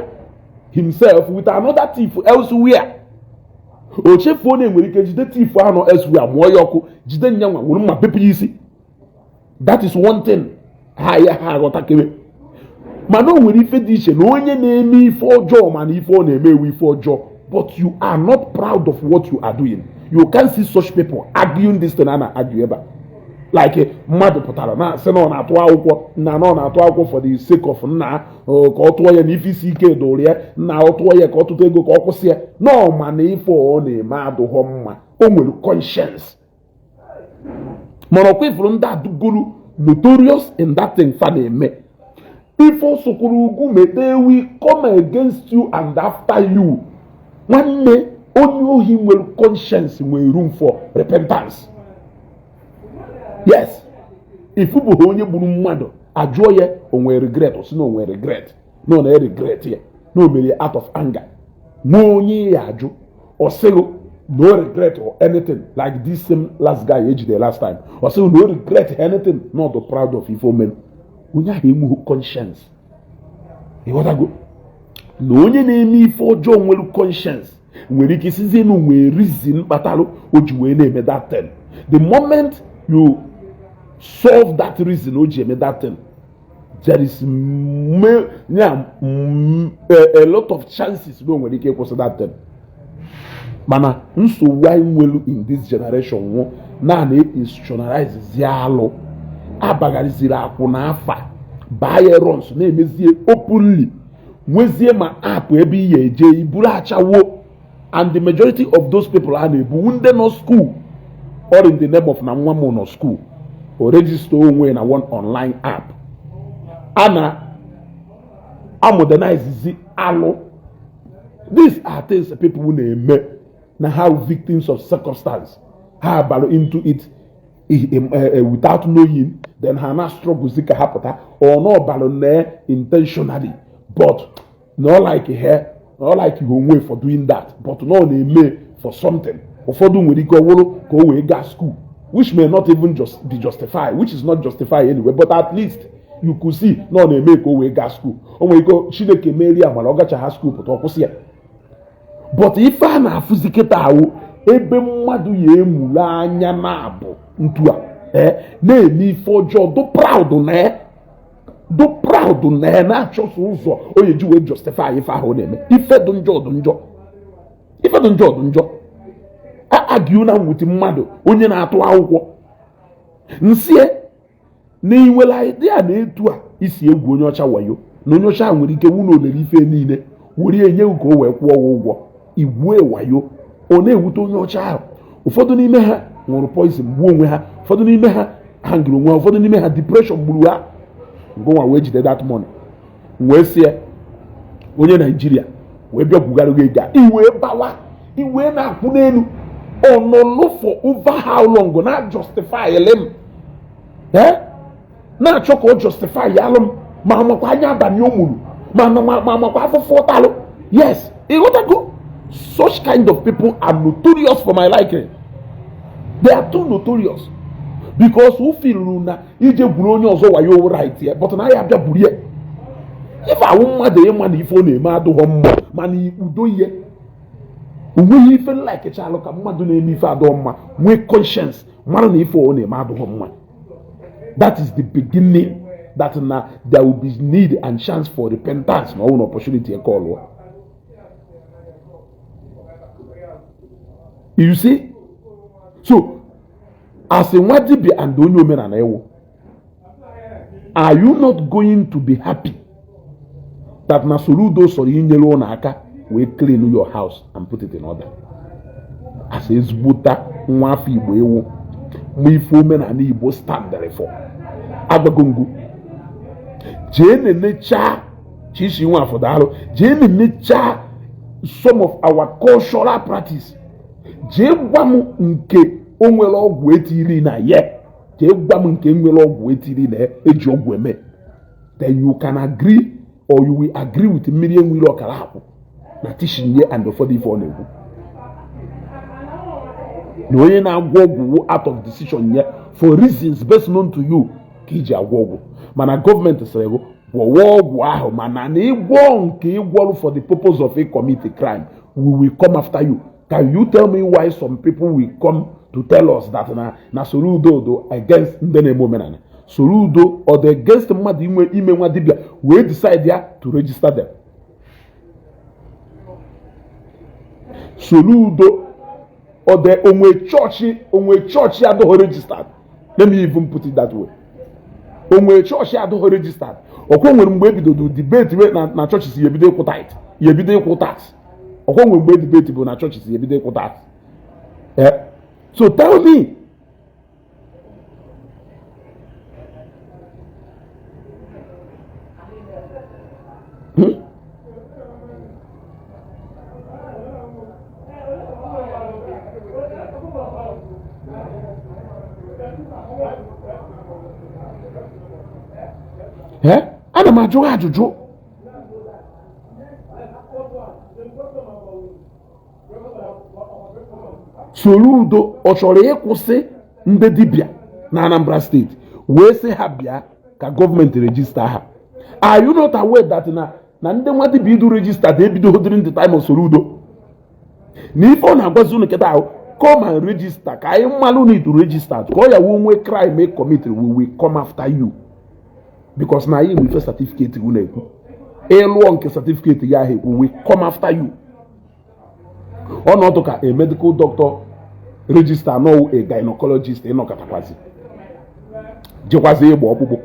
himself with another thief elsewhere. O chefuo na enwere ike jide thief ahụ nọ elsewhere, mụọ ya ọkụ, jide nyanwa, were mma bepụ ya isi. That is one thing ha ya ha aghọtakebe. Mana o nwere ife dị iche na onye na-eme ife ọjọọ, mana ife ọ na-eme ewu ife ọjọọ, but you are not proud of what you are doing. You can't see such people arguing this thing a na-argue ebe a. Like mmadụ pụtara na sị na ọ na-atụ akwụkwọ, nna, na ọ na-atụ akwụkwọ for the sake of nna ka ọ tụọ ya na ife isi ike dụrụ ya, nna, ọ tụọ ya ka ọ tụta ego ka ọ kwụsị ya nọọ. Ma na ife ọ na-eme adụghọ mma, o nwere conscience. Mana ọkwa ifuru ndị adụgolu notorious in that thing fa na-eme, ife ọsọkwuru ugwu mete, we come against you and after you. Nwanne, onye ohi nwere conscience nwere room for repentance. Yes, ifu bụ onye gburu mmadụ, ajụọ ya o nwere regret, o sị na o nwere regret, na ọ na-regret ya na o mere out of anger. Nwee onye ya ajụ, ọ sịghị no regret or anything, like this same last guy ejide last time, ọ sịghị no regret anything, not proud of ife o mere. Onye ahụ enweghị conscience. Ịghọtago? Na onye na-eme ife ọjọọ nwere conscience nwere ike isizie na nwere reason kpatalụ o ji wee na-eme that thing. The moment you solve that reason o ji eme that thing, there is yeah, a lot of chances na o nwere ike ịkwụsị that thing. Mana nsogbu anyị nwelu in this generation nwụ na na-institutionalize alụ, abaghariziri akwụ na afa baa ya runs, na-emezie openly, nwezie ma app ebe ị ya eje iburu achawo. And the majority of those people a na-ebu ndị nọ school, all in the name of na nwa m nọ school, o register onwe na one online app a na amodernize alụ. These are things people na-eme na how victims of circumstance ha bara into it. Without knowing, then ha na struggle ka ha pụta or na ọbalụ na intentionally, but no like her, no like onwe for doing that, but no na-eme for something. Ụfọdụ nwere ike ọwụrụ ka o wee gaa school, which may not even just be justified, which is not justified anyway, but at least you could see na ọ na-eme ka o wee gaa school. O nwere ike Chineke merie amara, ọ gacha ha school pụta, ọ kwụsị ya. But ife a na-afụzi kịta ahụ ebe mmadụ ya emule anya na-abụ ntu a na-eme ife ọjọọ, do proud na do proud na na-achọsọ ụzọ o ji wee justify ife ahụ ọ na-eme. Ife dị njọ dị njọ, ife dị njọ dị njọ. Agiu na nwute mmadụ onye na-atụ akwụkwọ nsie na inwere idea na etu a isi egwu onye ọcha wayo na onye ọcha nwere ike wụ na olere ife niile were enye ka o wee kwụọ ụgwọ igwue wayo. Ọ na-ewute onye ọcha ahụ. Ụfọdụ n'ime ha ṅụrụ poison gbuo onwe ha, ụfọdụ n'ime ha hangiri onwe ha, ụfọdụ n'ime ha depression gburu ha. Ngụnwa wee jide that money wee sie onye Naijiria wee bịa gwugara gị ego a, iwee bawa iwee na-akwụ n'elu ọnụnụ for over how long na justify m, na-achọ ka ọ justify alụ m, ma amakwa anya abalị o muru, ma amakwa afụfụ ụtalụ. Yes, ịghọtago? Such kind of people are notorious for my liking. They are too notorious because o filuru na ije gwuru onye ọzọ wayo right ya, but na ya abịa buru ya. Ife awụ mmadụ ịma na ife ọ na-eme adụghọ mma, mana udo ihe onweghị ife nlikechalụ ka mmadụ na-eme ife adụghọ mma nwee conscience mara na ife ọ na-eme adụghọ mma. That is the beginning that na there will be need and chance for repentance na ọwụ na opportunity eke ọlụọ. You see, so as a nwa dibia and onye omenala ewu, are you not going to be happy that na Soludo sọrọ inyere ụnụ aka wee clean your house and put it in order? As ezigbota nwa afọ Igbo ewu ma ife omenala Igbo standard for agbagongo, jee nenechaa Chichi Nwafọ daalụ, jee nenechaa some of our cultural practice, jee gwa m nke o nwere ọgwụ etiri na ye, jee gwa m nke nwere ọgwụ etiri na eji ọgwụ eme, then you can agree or you will agree with mmiri enwere ọkara akwụ na tishinye and ụfọdụ ife ọ na-ekwu na onye na-agwọ ọgwụ out of decision ya for reasons best known to you ka iji agwọ ọgwụ. Mana gọọmenti sịrị gị gwọwa ọgwụ ahụ, mana na ịgwọ nke ịgwọrụ for the purpose of a commit a crime, we will come after you. Can you tell me why some people will come to tell us that na Soludo do against ndị na-eme omenala? Soludo ọ dị against mmadụ inwe ime nwa dibia wee decide ya to register them? Soludo ọ dị onwe chọọchị, onwe chọọchị adịghị registered? Let me even put it that way. Onwe chọọchị adịghị registered? Ọkwa nwere mgbe ebidodo debate we na chọọchị si ebido ịkwụ tithe, ya ebido ịkwụ tax. Ọkwa nwere mgbe debate bụ na chọọchị si ebido ịkwụ tax. Eh? So tell me, Eh? Ana m ajụ ajụjụ. Soludo ọ chọrọ ịkwụsị ndị dibịa na Anambra Steeti wee sị ha bịa ka gọọmenti register ha? Are you not aware that na ndị nwa dibịa idu register dị ebido during the time of Soludo? Na ife ọ na-agwazi unu kịta ahụ, come and register ka anyị mmalụ na idu registered, ka ọ ya wee nwee crime e commit, we will come after you, because na anyị nwe ife certificate unu ekwu. Ịlụọ nke certificate ya ahụ ekwu, we come after you. Ọnọdụ ka a medical doctor register no a gynecologist ịnọkọtakwazi jekwazi ịgba ọkpụkpụ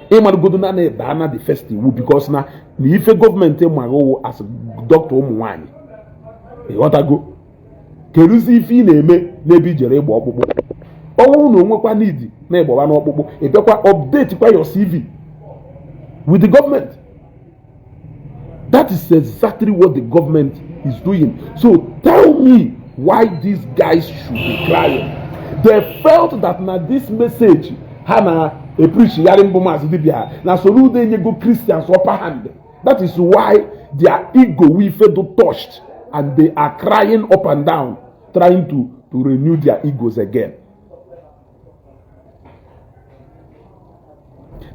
ịmarụgodo na na na the first iwu, because na ife gọọmenti maghị as dọkịta ụmụ nwanyị, ịghọtago? Keduzi ife ị na-eme n'ebe ijere ịgba ọkpụkpụ? Ọnwụ na onwekwa need na ịgbaba n'ọkpụkpụ, ị bịakwa update kwa your CV with the government. That is exactly what the government is doing. So tell me why these guys should be crying. They felt that na this message ha na-epreachgharị mbụ Maazị Dibia na Soludo enyego Christians upper hand. That is why their ego wee feel touched and they are crying up and down, trying to renew their egos again.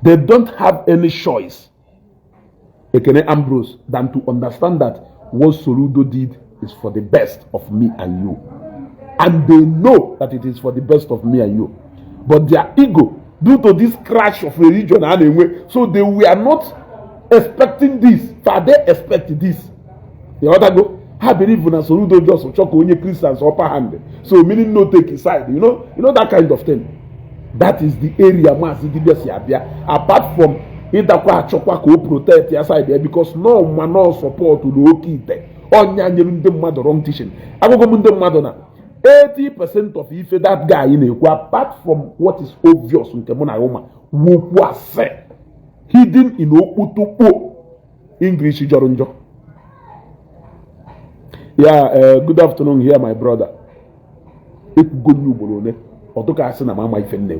They don't have any choice, Ekene Ambrose, than to understand that what Soludo did is for the best of me and you. And they know that it is for the best of me and you. But their ego, due to this crash of religion anyway, so they were not expecting this. But they expect this. The other go, ha believe na Soludo just chọ ka o nye Christians upper hand. So meaning no take side, you know that kind of thing. That is the area Maazị Dibia si abịa. Apart from ịdakwa achọkwa ka o protect ya side ya, because no ma no support na oke ite ọnya nyere ndị mmadụ wrong teaching. Agụgụ m ndị mmadụ na 80% of ife that guy na-ekwu, apart from what is obvious nke mụ na ya ma wokwu asị hidden in okpotokpo English jọrọ njọ ya. Good afternoon here, my brother. Ekwugo m ugboro ole ọtụka asị na m ama ife nne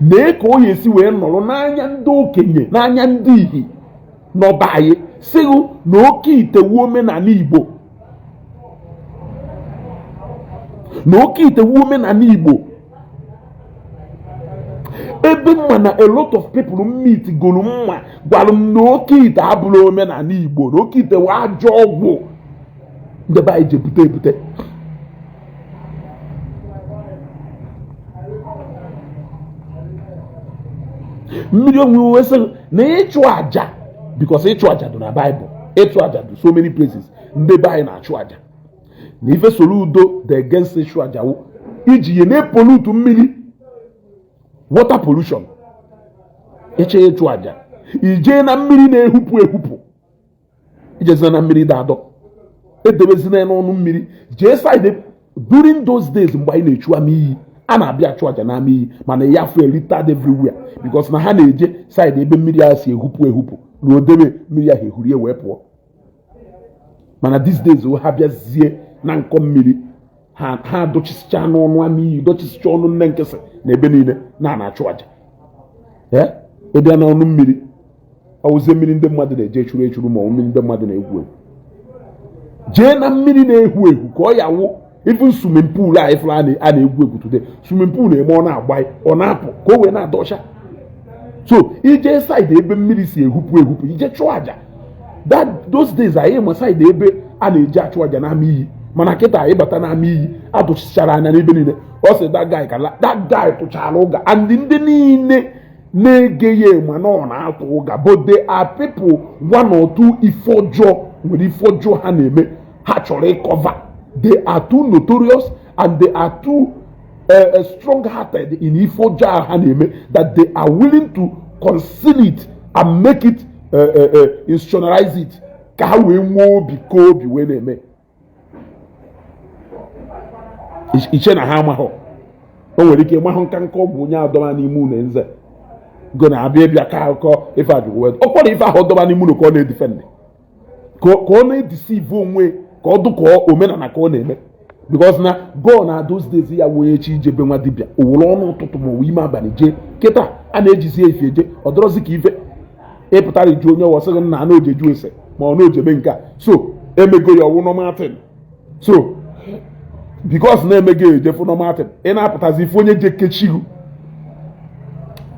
nee ka o ya esi wee nọrọ n'anya ndị okenye, n'anya ndị ihi n'ọba anyị, sịghụ na oke ite wu omenala Igbo, na oke ite wu omenala Igbo, ebe mma na a lot of people meet goro mma gwara m na oke ite abụrụ omenala Igbo, na oke ite wụ ajọ ọgwụ ndị be anyị ji ebute ebute. Mmiri onwe sị na ịchụ aja, because ịchụ aja dị na Bible, ịchụ aja dị so many places, ndị be anyị na-achụ aja, na ife Soludo dị against ịchụ aja wụ iji ya na-epollute mmiri, water pollution. Ịchọ ịchụ aja, ijee na mmiri na-ehupụ ehupụ, ijezina na mmiri da adọ, edebezina n'ọnụ mmiri, jee side. During those days mgbe anyị na-echu ama iyi, a na-abịa achụ aja n'ama iyi, mana ya fụ littered everywhere, because na ha na-eje side ebe mmiri ahụ si ehupụ ehupụ na odebe mmiri ahụ ehurie wee pụọ. Mana these days ha bịazie na nkọ mmiri, ha dọchisichaa n'ọnụ ama iyi, dọchisichaa ọnụ nne nkịsị na ebe niile na na-achụ aja. Ịbịa n'ọnụ mmiri, ọwụzie mmiri ndị mmadụ na-eje echuru echuru, ma ọ mmiri ndị mmadụ na-egwu egwu, jee na mmiri na-ehu ehu ka ọ ya wụ. Even swimming pool a ifuru a na-egwu egwu today, swimming pool na-eme ọ na-agba, ọ na-apụ ka o wee na-adọcha. So ije side ebe mmiri si ehupụ ehupụ, ije chụọ aja. That those days anyị ma side ebe a na-eji achụ aja n'ama iyi, mana kịta anyị bata n'ama iyi, adụchichara anya n'ebe niile. Ọ sị that guy ka that guy tụchara ụga, and ndị niile na-ege ya ma na ọ na-atụ ụga, but they are people one or two ife ọjọọ nwere, ife ọjọọ ha na-eme ha chọrọ ịcover. They are too notorious and they are too strong-hearted in ife ọjọọ ha na-eme that they are willing to conceal it and make it institutionalize it ka ha wee nwee obi ka obi wee na-eme iche na ha amaghọ. O nwere ike ịmahụ nka nka ọgwụ onye adọba n'ime ụlọ nze go na-abịa ịbịa ka akụkọ ife ajụjụ wee ọ kwara ife ahụ dọba n'ime ụlọ ka ọ na-edefend, ka ọ na-edeceive onwe, ka ọ dụ ka omenala ka ọ na-eme, because na go na those days ya wee echi ijebe nwa dibịa owere ọnụ ụtụtụ ma ọ ime abalị jee. Kịta a na-ejizi efe eje, ọ dọrọzi ka ife ịpụtara iju onye wọsịghị nna na ojeju ese ma ọ na ojebe nke a. So emego ya ọwụ normal thing. So because na-emego ejefu normal thing, ị na-apụtazi ife onye je kechihu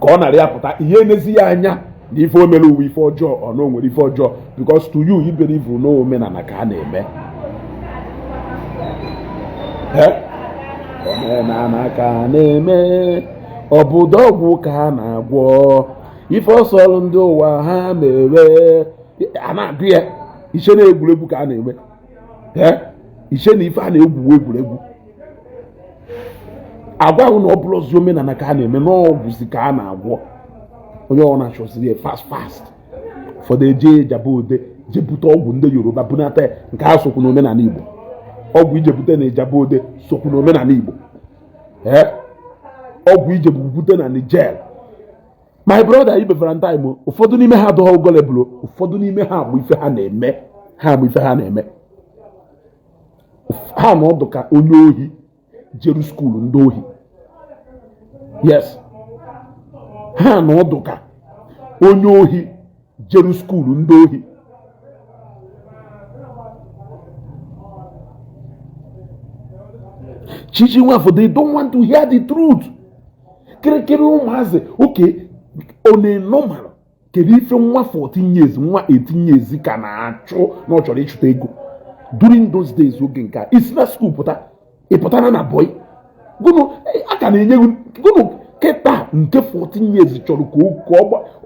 ka ọ nara ya pụta ihe enezi ya anya na ife o mere uwe ife ọjọọ, ọ na o nwere ife ọjọọ, because to you, you believe na omenala ka a na-eme. Omenala ka a na-eme, obodo ọgwụ ka a na-agwọ, ife ọsọlụ ndị ụwa ha na-eme, a na-agụ ya iche na egwuregwu ka a na-eme, iche na ife a na-egwu egwuregwu. Agwa ahụ na ọ bụrụ ozi omenala ka a na-eme, n'ọgwụzi ka a na-agwọ, onye ọ na-achọsiri ya fast fast. Ụfọdụ eje Ijaba Ode jee bute ọgwụ ndị Yoruba bunata ya, nke ha sokwu n'omenala Igbo. Ọgwụ ije bute na Ijaba Ode sokwu n'omenala Igbo. Ee, ọgwụ ije bute na Niger, my brother Ibe Valentine, ụfọdụ n'ime ha adọghọ gullible, ụfọdụ n'ime ha bụ ife ha na-eme, ha bụ ife ha na-eme, ha na ọdụ ka onye ohi. jeru school ndị ohi. Yes, ha nọ ọdụ ka onye ohi jeru school ndị ohi. Chichi Nwafọ, they don't want to hear the truth. Kịrịkịrị ụmụazị oke ọ na-enormal. Kedu ife nwa 14 years, nwa 18 years ka na-achụ na ọ chọrọ ịchụta ego during those days? Oge nke a isi na school pụta, ị pụtara na boy gụnụ a ka na-enye gụnụ kịta. Nke 14 years chọrọ ka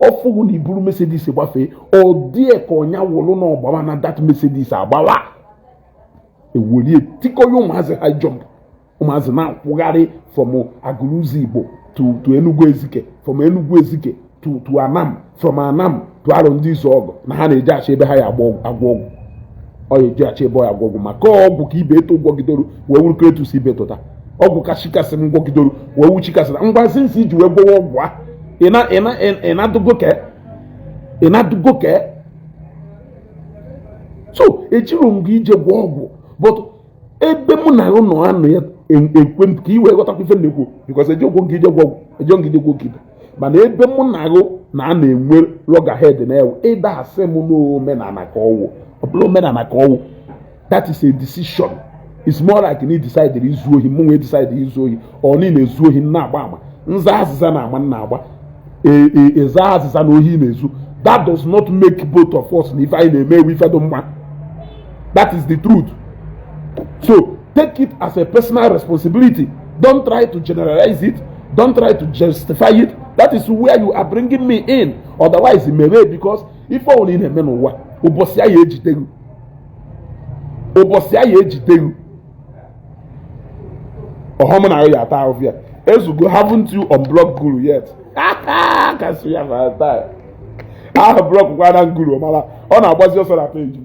ọ fụghụ na iburu Mercedes gbafee, ọ dị ka ọnya wụlụ na ọgbawa na that Mercedes agbawa ewelie tikọya. Ụmụazị high jump, ụmụazị na-akwụgharị from Agụlụzọ Igbo to Enugu Ezike, from Enugu Ezike to Anam, from Anam to Arọ Ndị Izu Ọgụ, na ha na-eje achọ ebe ha ya agwọ ọgwụ. Ọ ya eje achọ ebe ọ ya agwọ ọgwụ maka ọgwụ ka ibe eto gwọgidoro wee wuru Kretus ibe tụta ọgwụ ka chikasị m gwọgidoro wee wu chikasị na ngwa sinsi iji wee gwọwa ọgwụ a ị na-adụgo ke. So ejiro m gị ije gwọ ọgwụ, but ebe mụ na ụnọ anọ ya ekwe ka i wee ghọtakwa ife na-ekwu, because eji ogwo nke ije gwọ ọgwụ, eji nke ije gwọ oke ibe, mana ebe mụ na agụ na a na-enwe loggerhead na-ewu ịda asị m n'omenala ka ọwụ. Ọ bụla omenala ka ọwụ, that is a decision. It's more like na decide izu ohi, mụ nwee decide izu ohi, ọ na na-ezu ohi na-agba ama nza azịza na ama na-agba ịza azịza na ohi na-ezu. That does not make both of us na ife anyị na-eme ewu ife dị mma. That is the truth. So take it as a personal responsibility. Don't try to generalize it, don't try to justify it. That is where you are bringing me in. Otherwise mere, because ife ọbụla ị na-eme n'ụwa, ụbọchị ya ejide gị, ụbọchị ya ejide gị. Ọhọm na ya ata ahụhụ ya ezugo. Haven't you unblock Guru yet? Kasị ya ma taa ahụ block kwana Guru, mara ọ na-agbazi ọsọ na page m.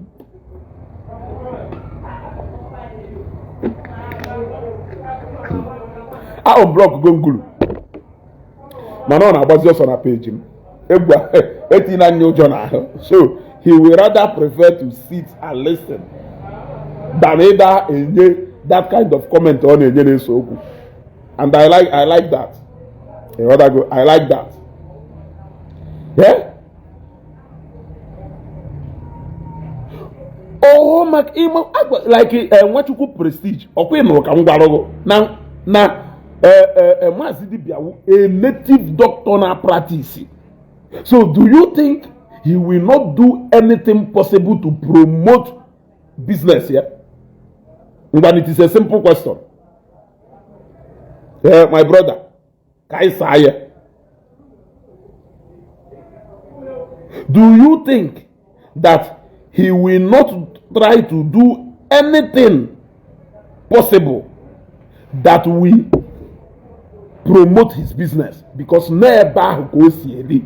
Ahụ block go Guru, mana ọ na-agbazi ọsọ na page m. Egwu etina anya ụjọ n'ahụ, so he will rather prefer to sit and listen than ịda enye that kind of comment ọ na-enye na-eso okwu. And I like that. Ịghọtago? I like that. Yeah? Oh, maka ịma like Nwachukwu Prestige, ọkwa ị nụrụ ka m gwara gị na Maazị Dibia a native doctor na practice. So do you think he will not do anything possible to promote business ya? Ngwan, it is a simple question. My brother, ka anyị saa ya. Do you think that he will not try to do anything possible that will promote his business? Because n'ebe ahụ ka o si eri.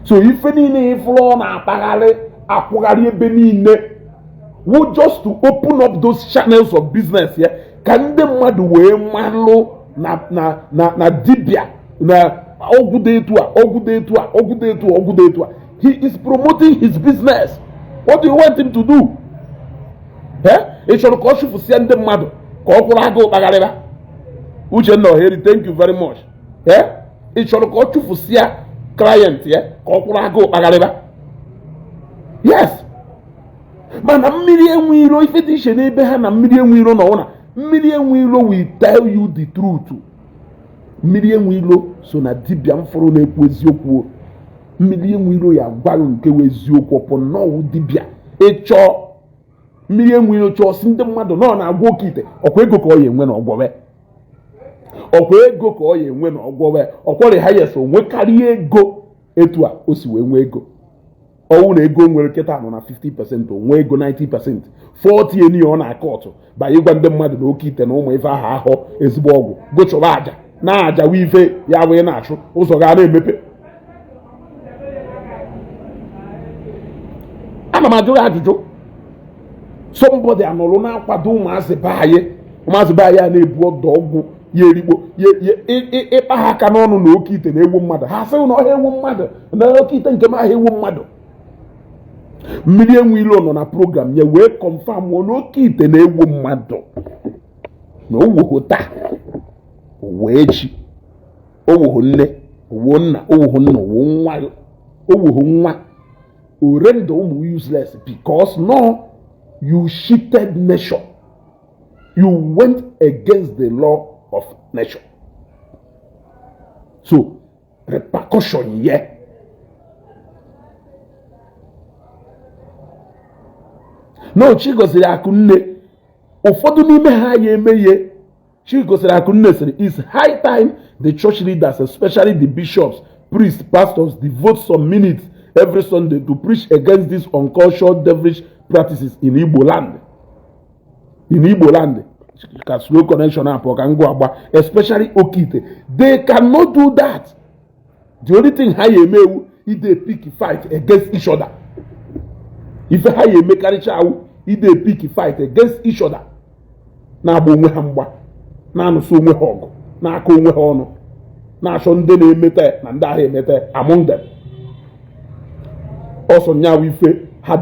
So ife niile ifụrụ ọ na-akpagharị akwụgharị ebe niile wụ just to open up those channels of business ya, ka ndị mmadụ wee malụ na dibia na ọgwụ dị etu a, ọgwụ dị etu a, ọgwụ dị etu a, ọgwụ dị etu a. He is promoting his business. What do you want him to do? Eh, ị chọrọ ka ọ chụfụsịa ndị mmadụ ka ọ kwụrụ agụụ kpagharịba? Uchenna Oheri, thank you very much. Eh, ị chọrọ ka ọ chụfụsịa client ya ka ọ kwụrụ agụụ kpagharịba? Yes, mana mmiri enwe iro, ife dị iche n'ebe ha na mmiri enwe iro nọ na mmiri enwe iro will tell you the truth. Mmiri enwe iro so na dibịa mfụrụ na-ekwu eziokwu. Mmiri enwe iro ya gwa gị nke wụ eziokwu. Ọpụ nnọọ dibịa ịchọọ mmiri enwe iro chọọ si ndị mmadụ nọ na-agwa oke ite, ọkwa ego ka ọ ya enwe na ọgwọwe, ọkwa ego ka ọ ya enwe na ọgwọwe, ọkwọrị ha. Yes, o nwekarịa ego etu a o si wee nwee ego. Ọwụ na ego nwere kịta nọ na 50%, o nwee ego 90%, 40 eni ọ na-akọ ọtụ banye ịgwa ndị mmadụ na oke ite na ụmụ ife ahụ ahọ ezigbo ọgwụ gochọba aja na aja wa ife ya wee na-achụ ụzọ ga na-emepe. Ana m ajụ ya ajụjụ. Somebody anọrụ na-akwado ụmụazị be anyị, ụmụazị be anyị a na-ebu ọdụ ọgwụ ya erigbo ịkpa ha aka n'ọnụ na oke ite na-ewu mmadụ. Ha sị na ọha ewu mmadụ, na oke ite nke m ahụ ewu mmadụ. Mmiri enwe ilo nọ na program ya wee confirm na oke ite na-ewu mmadụ. Na owuhu taa, owu echi. Owuhu nne, owu nna. Owuhu nna, owu nwa. Owuhu nwa orendo ụmụ useless, because no, you cheated nature. You went against the law of nature, so repercussion ye. No, Chigoziri Akunne, ụfọdụ n'ime ha ya eme ihe. Chigoziri Akunne sịrị, "It's high time the church leaders, especially the bishops, priests, pastors, devote some minutes every Sunday to preach against these uncultured devilish practices in Igbo land." In Igbo land, ka slow connection apụ ka ngụ agba, especially Okite. They cannot do that. The only thing ha ya emewu, ide pick fight against each other. Ife ha ya emekarịcha awụ ide pick fight against each other, na-agba onwe ha mgba, na-anụso onwe ha ọgụ, na-aka onwe ha ọnụ, na-achọ ndị na-emete na ndị ahụ emete among them. Ọsọ nyawu ife ha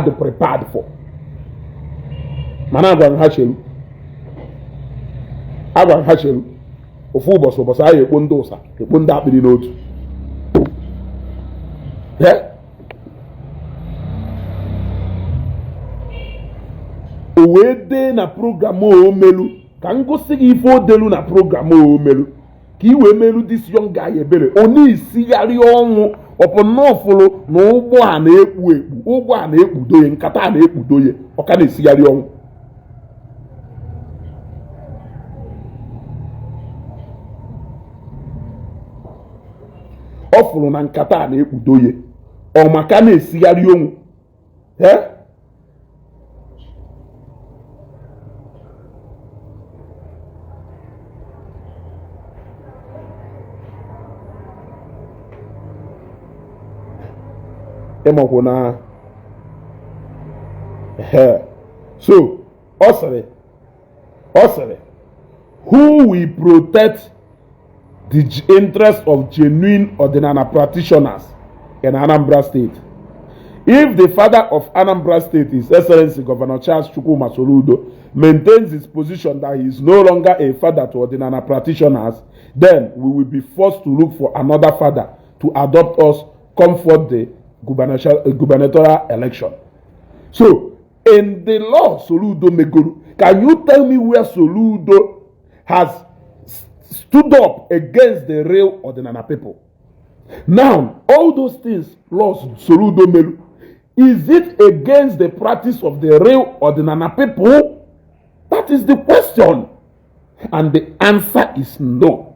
dị prepared for. Mana agwara ha cheru, agwara ha cheru, ofu ụbọchị, ụbọchị ahụ ekpo ndị ụsa, ekpo ndị akpịrị n'otu. Eh? O wee dee na program o melu, ka m gosi gị ife o delu na program o melu, ka i wee melu this young guy ebere. Ọ na-esigharị ọnwụ ọpụnọfụlụ na ụgbọ a na-ekpu ekpu, ụgbọ a na-ekpudo ya, nkata a na-ekpudo ya, ọ ka na-esigharị ọnwụ. Ọ fụrụ na nkata a na-ekpudo ya, ọ maka na-esigharị ọnwụ. Ee, ịmakwu na ee. So ọ sịrị, "Who will protect the interest of genuine ọdịnala practitioners in Anambra State if the father of Anambra State, His Excellency Governor Charles Chukwuma Soludo, maintains his position that he is no longer a father to ọdịnala practitioners? Then we will be forced to look for another father to adopt us comfort the gubernatorial election." So in the law Soludo megoro, can you tell me where Soludo has stood up against the real ọdịnala people? Now, all those things laws Soludo melu, is it against the practice of the real ọdịnala people? That is the question, and the answer is no.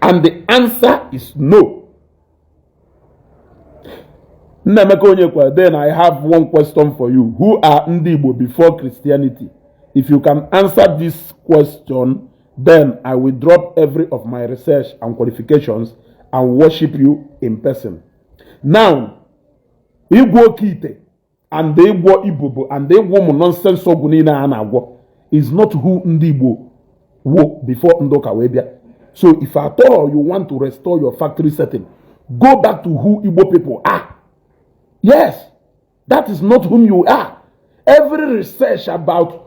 And the answer is no. Nnaemeka Onyekwere, then I have one question for you. Who are Ndị Igbo before Christianity? If you can answer this question, then I will drop every of my research and qualifications and worship you in person. Now, ịgwọ oke ite and ịgwọ ibubo and ịgwọ ụmụ nonsense ọgwụ niile a na-agwọ is not who Ndị Igbo wo before ndị ụka wee bịa. So if at all you want to restore your factory setting, go back to who Igbo people are. Yes, that is not whom you are. Every research about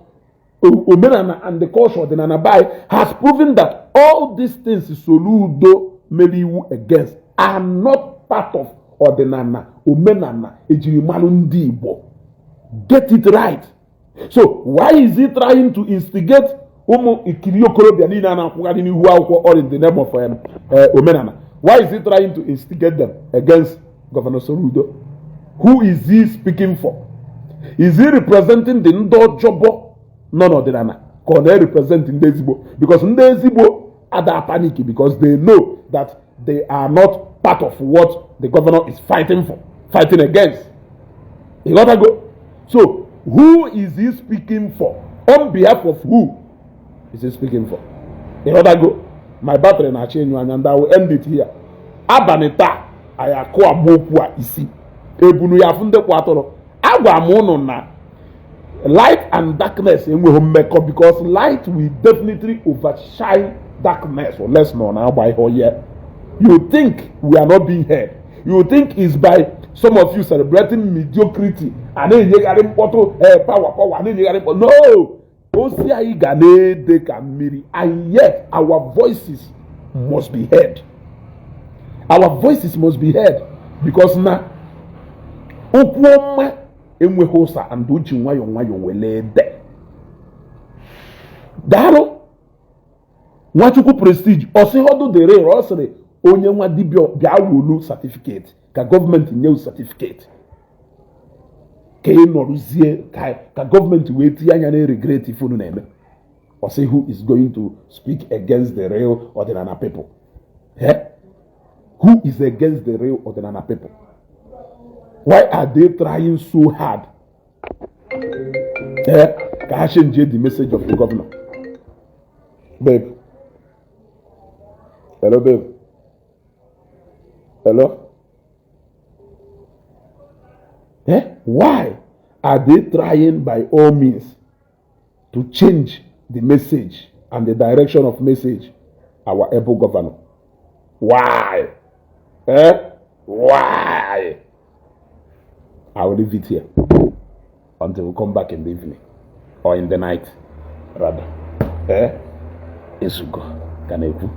omenala and the culture ọdịnala by has proven that all these things Soludo mere iwu against are not part of ọdịnala, omenala, ejirimalụ ndị Igbo. Get it right. So why is he trying to instigate ụmụ ikiri okorobịa niile a na-akwụgharị n'ihu akwụkwọ, all in the name of omenala? Why is he trying to instigate them against Governor Soludo? Who is he speaking for? Is he representing the ndị ọjọbọ nọ n'ọdịnala, ka ọ na-represent ndị ezigbo? Because ndị ezigbo ada panic, because they know that they are not part of what the governor is fighting for, fighting against. You gotta go. So who is he speaking for? On behalf of who is he speaking for? You gotta go. My battery na-achọ enyu anya, and I will end it here. Abalị taa anyị akụ agba okwu a isi ebunu ya afụ ndị kwụ atụrụ. Agwa m ụnụ na light and darkness enweghị mmekọ, because light will definitely overshine darkness unless na ọ na-agba ihe oye. You think we are not being heard? You think it's by some of you celebrating mediocrity a na-enyegharị mkpọtụ, power, power, na-enyegharị mkpọtụ? No. Ozi anyị ga na-ede ka mmiri, and yet our voices must be heard. Our voices must be heard because na okwu ọma enweghị ụsa and o ji nwayọọ nwayọọ wele ede. Daalụ, Nwachukwu Prestige. Ọsị họdụ dịrị, ọ sịrị onye nwa dibịa bịa wolu certificate ka gọọmenti nye certificate ka ị nọrụzie ka gọọmenti wee tinye anya na regret ife unu na-eme. Ọ sị, who is going to speak against the real ọdịnala people? Eh? Who is against the real ọdịnala people? Why are they trying so hard, eh, ka ha change the message of the governor? Babe, hello, babe, hello. Eh? Why are they trying by all means to change the message and the direction of message our able governor? Why? Eh? Why? I will leave it here until we come back in the evening or in the night, rather. Eh? Ezugo ka na-ekwu.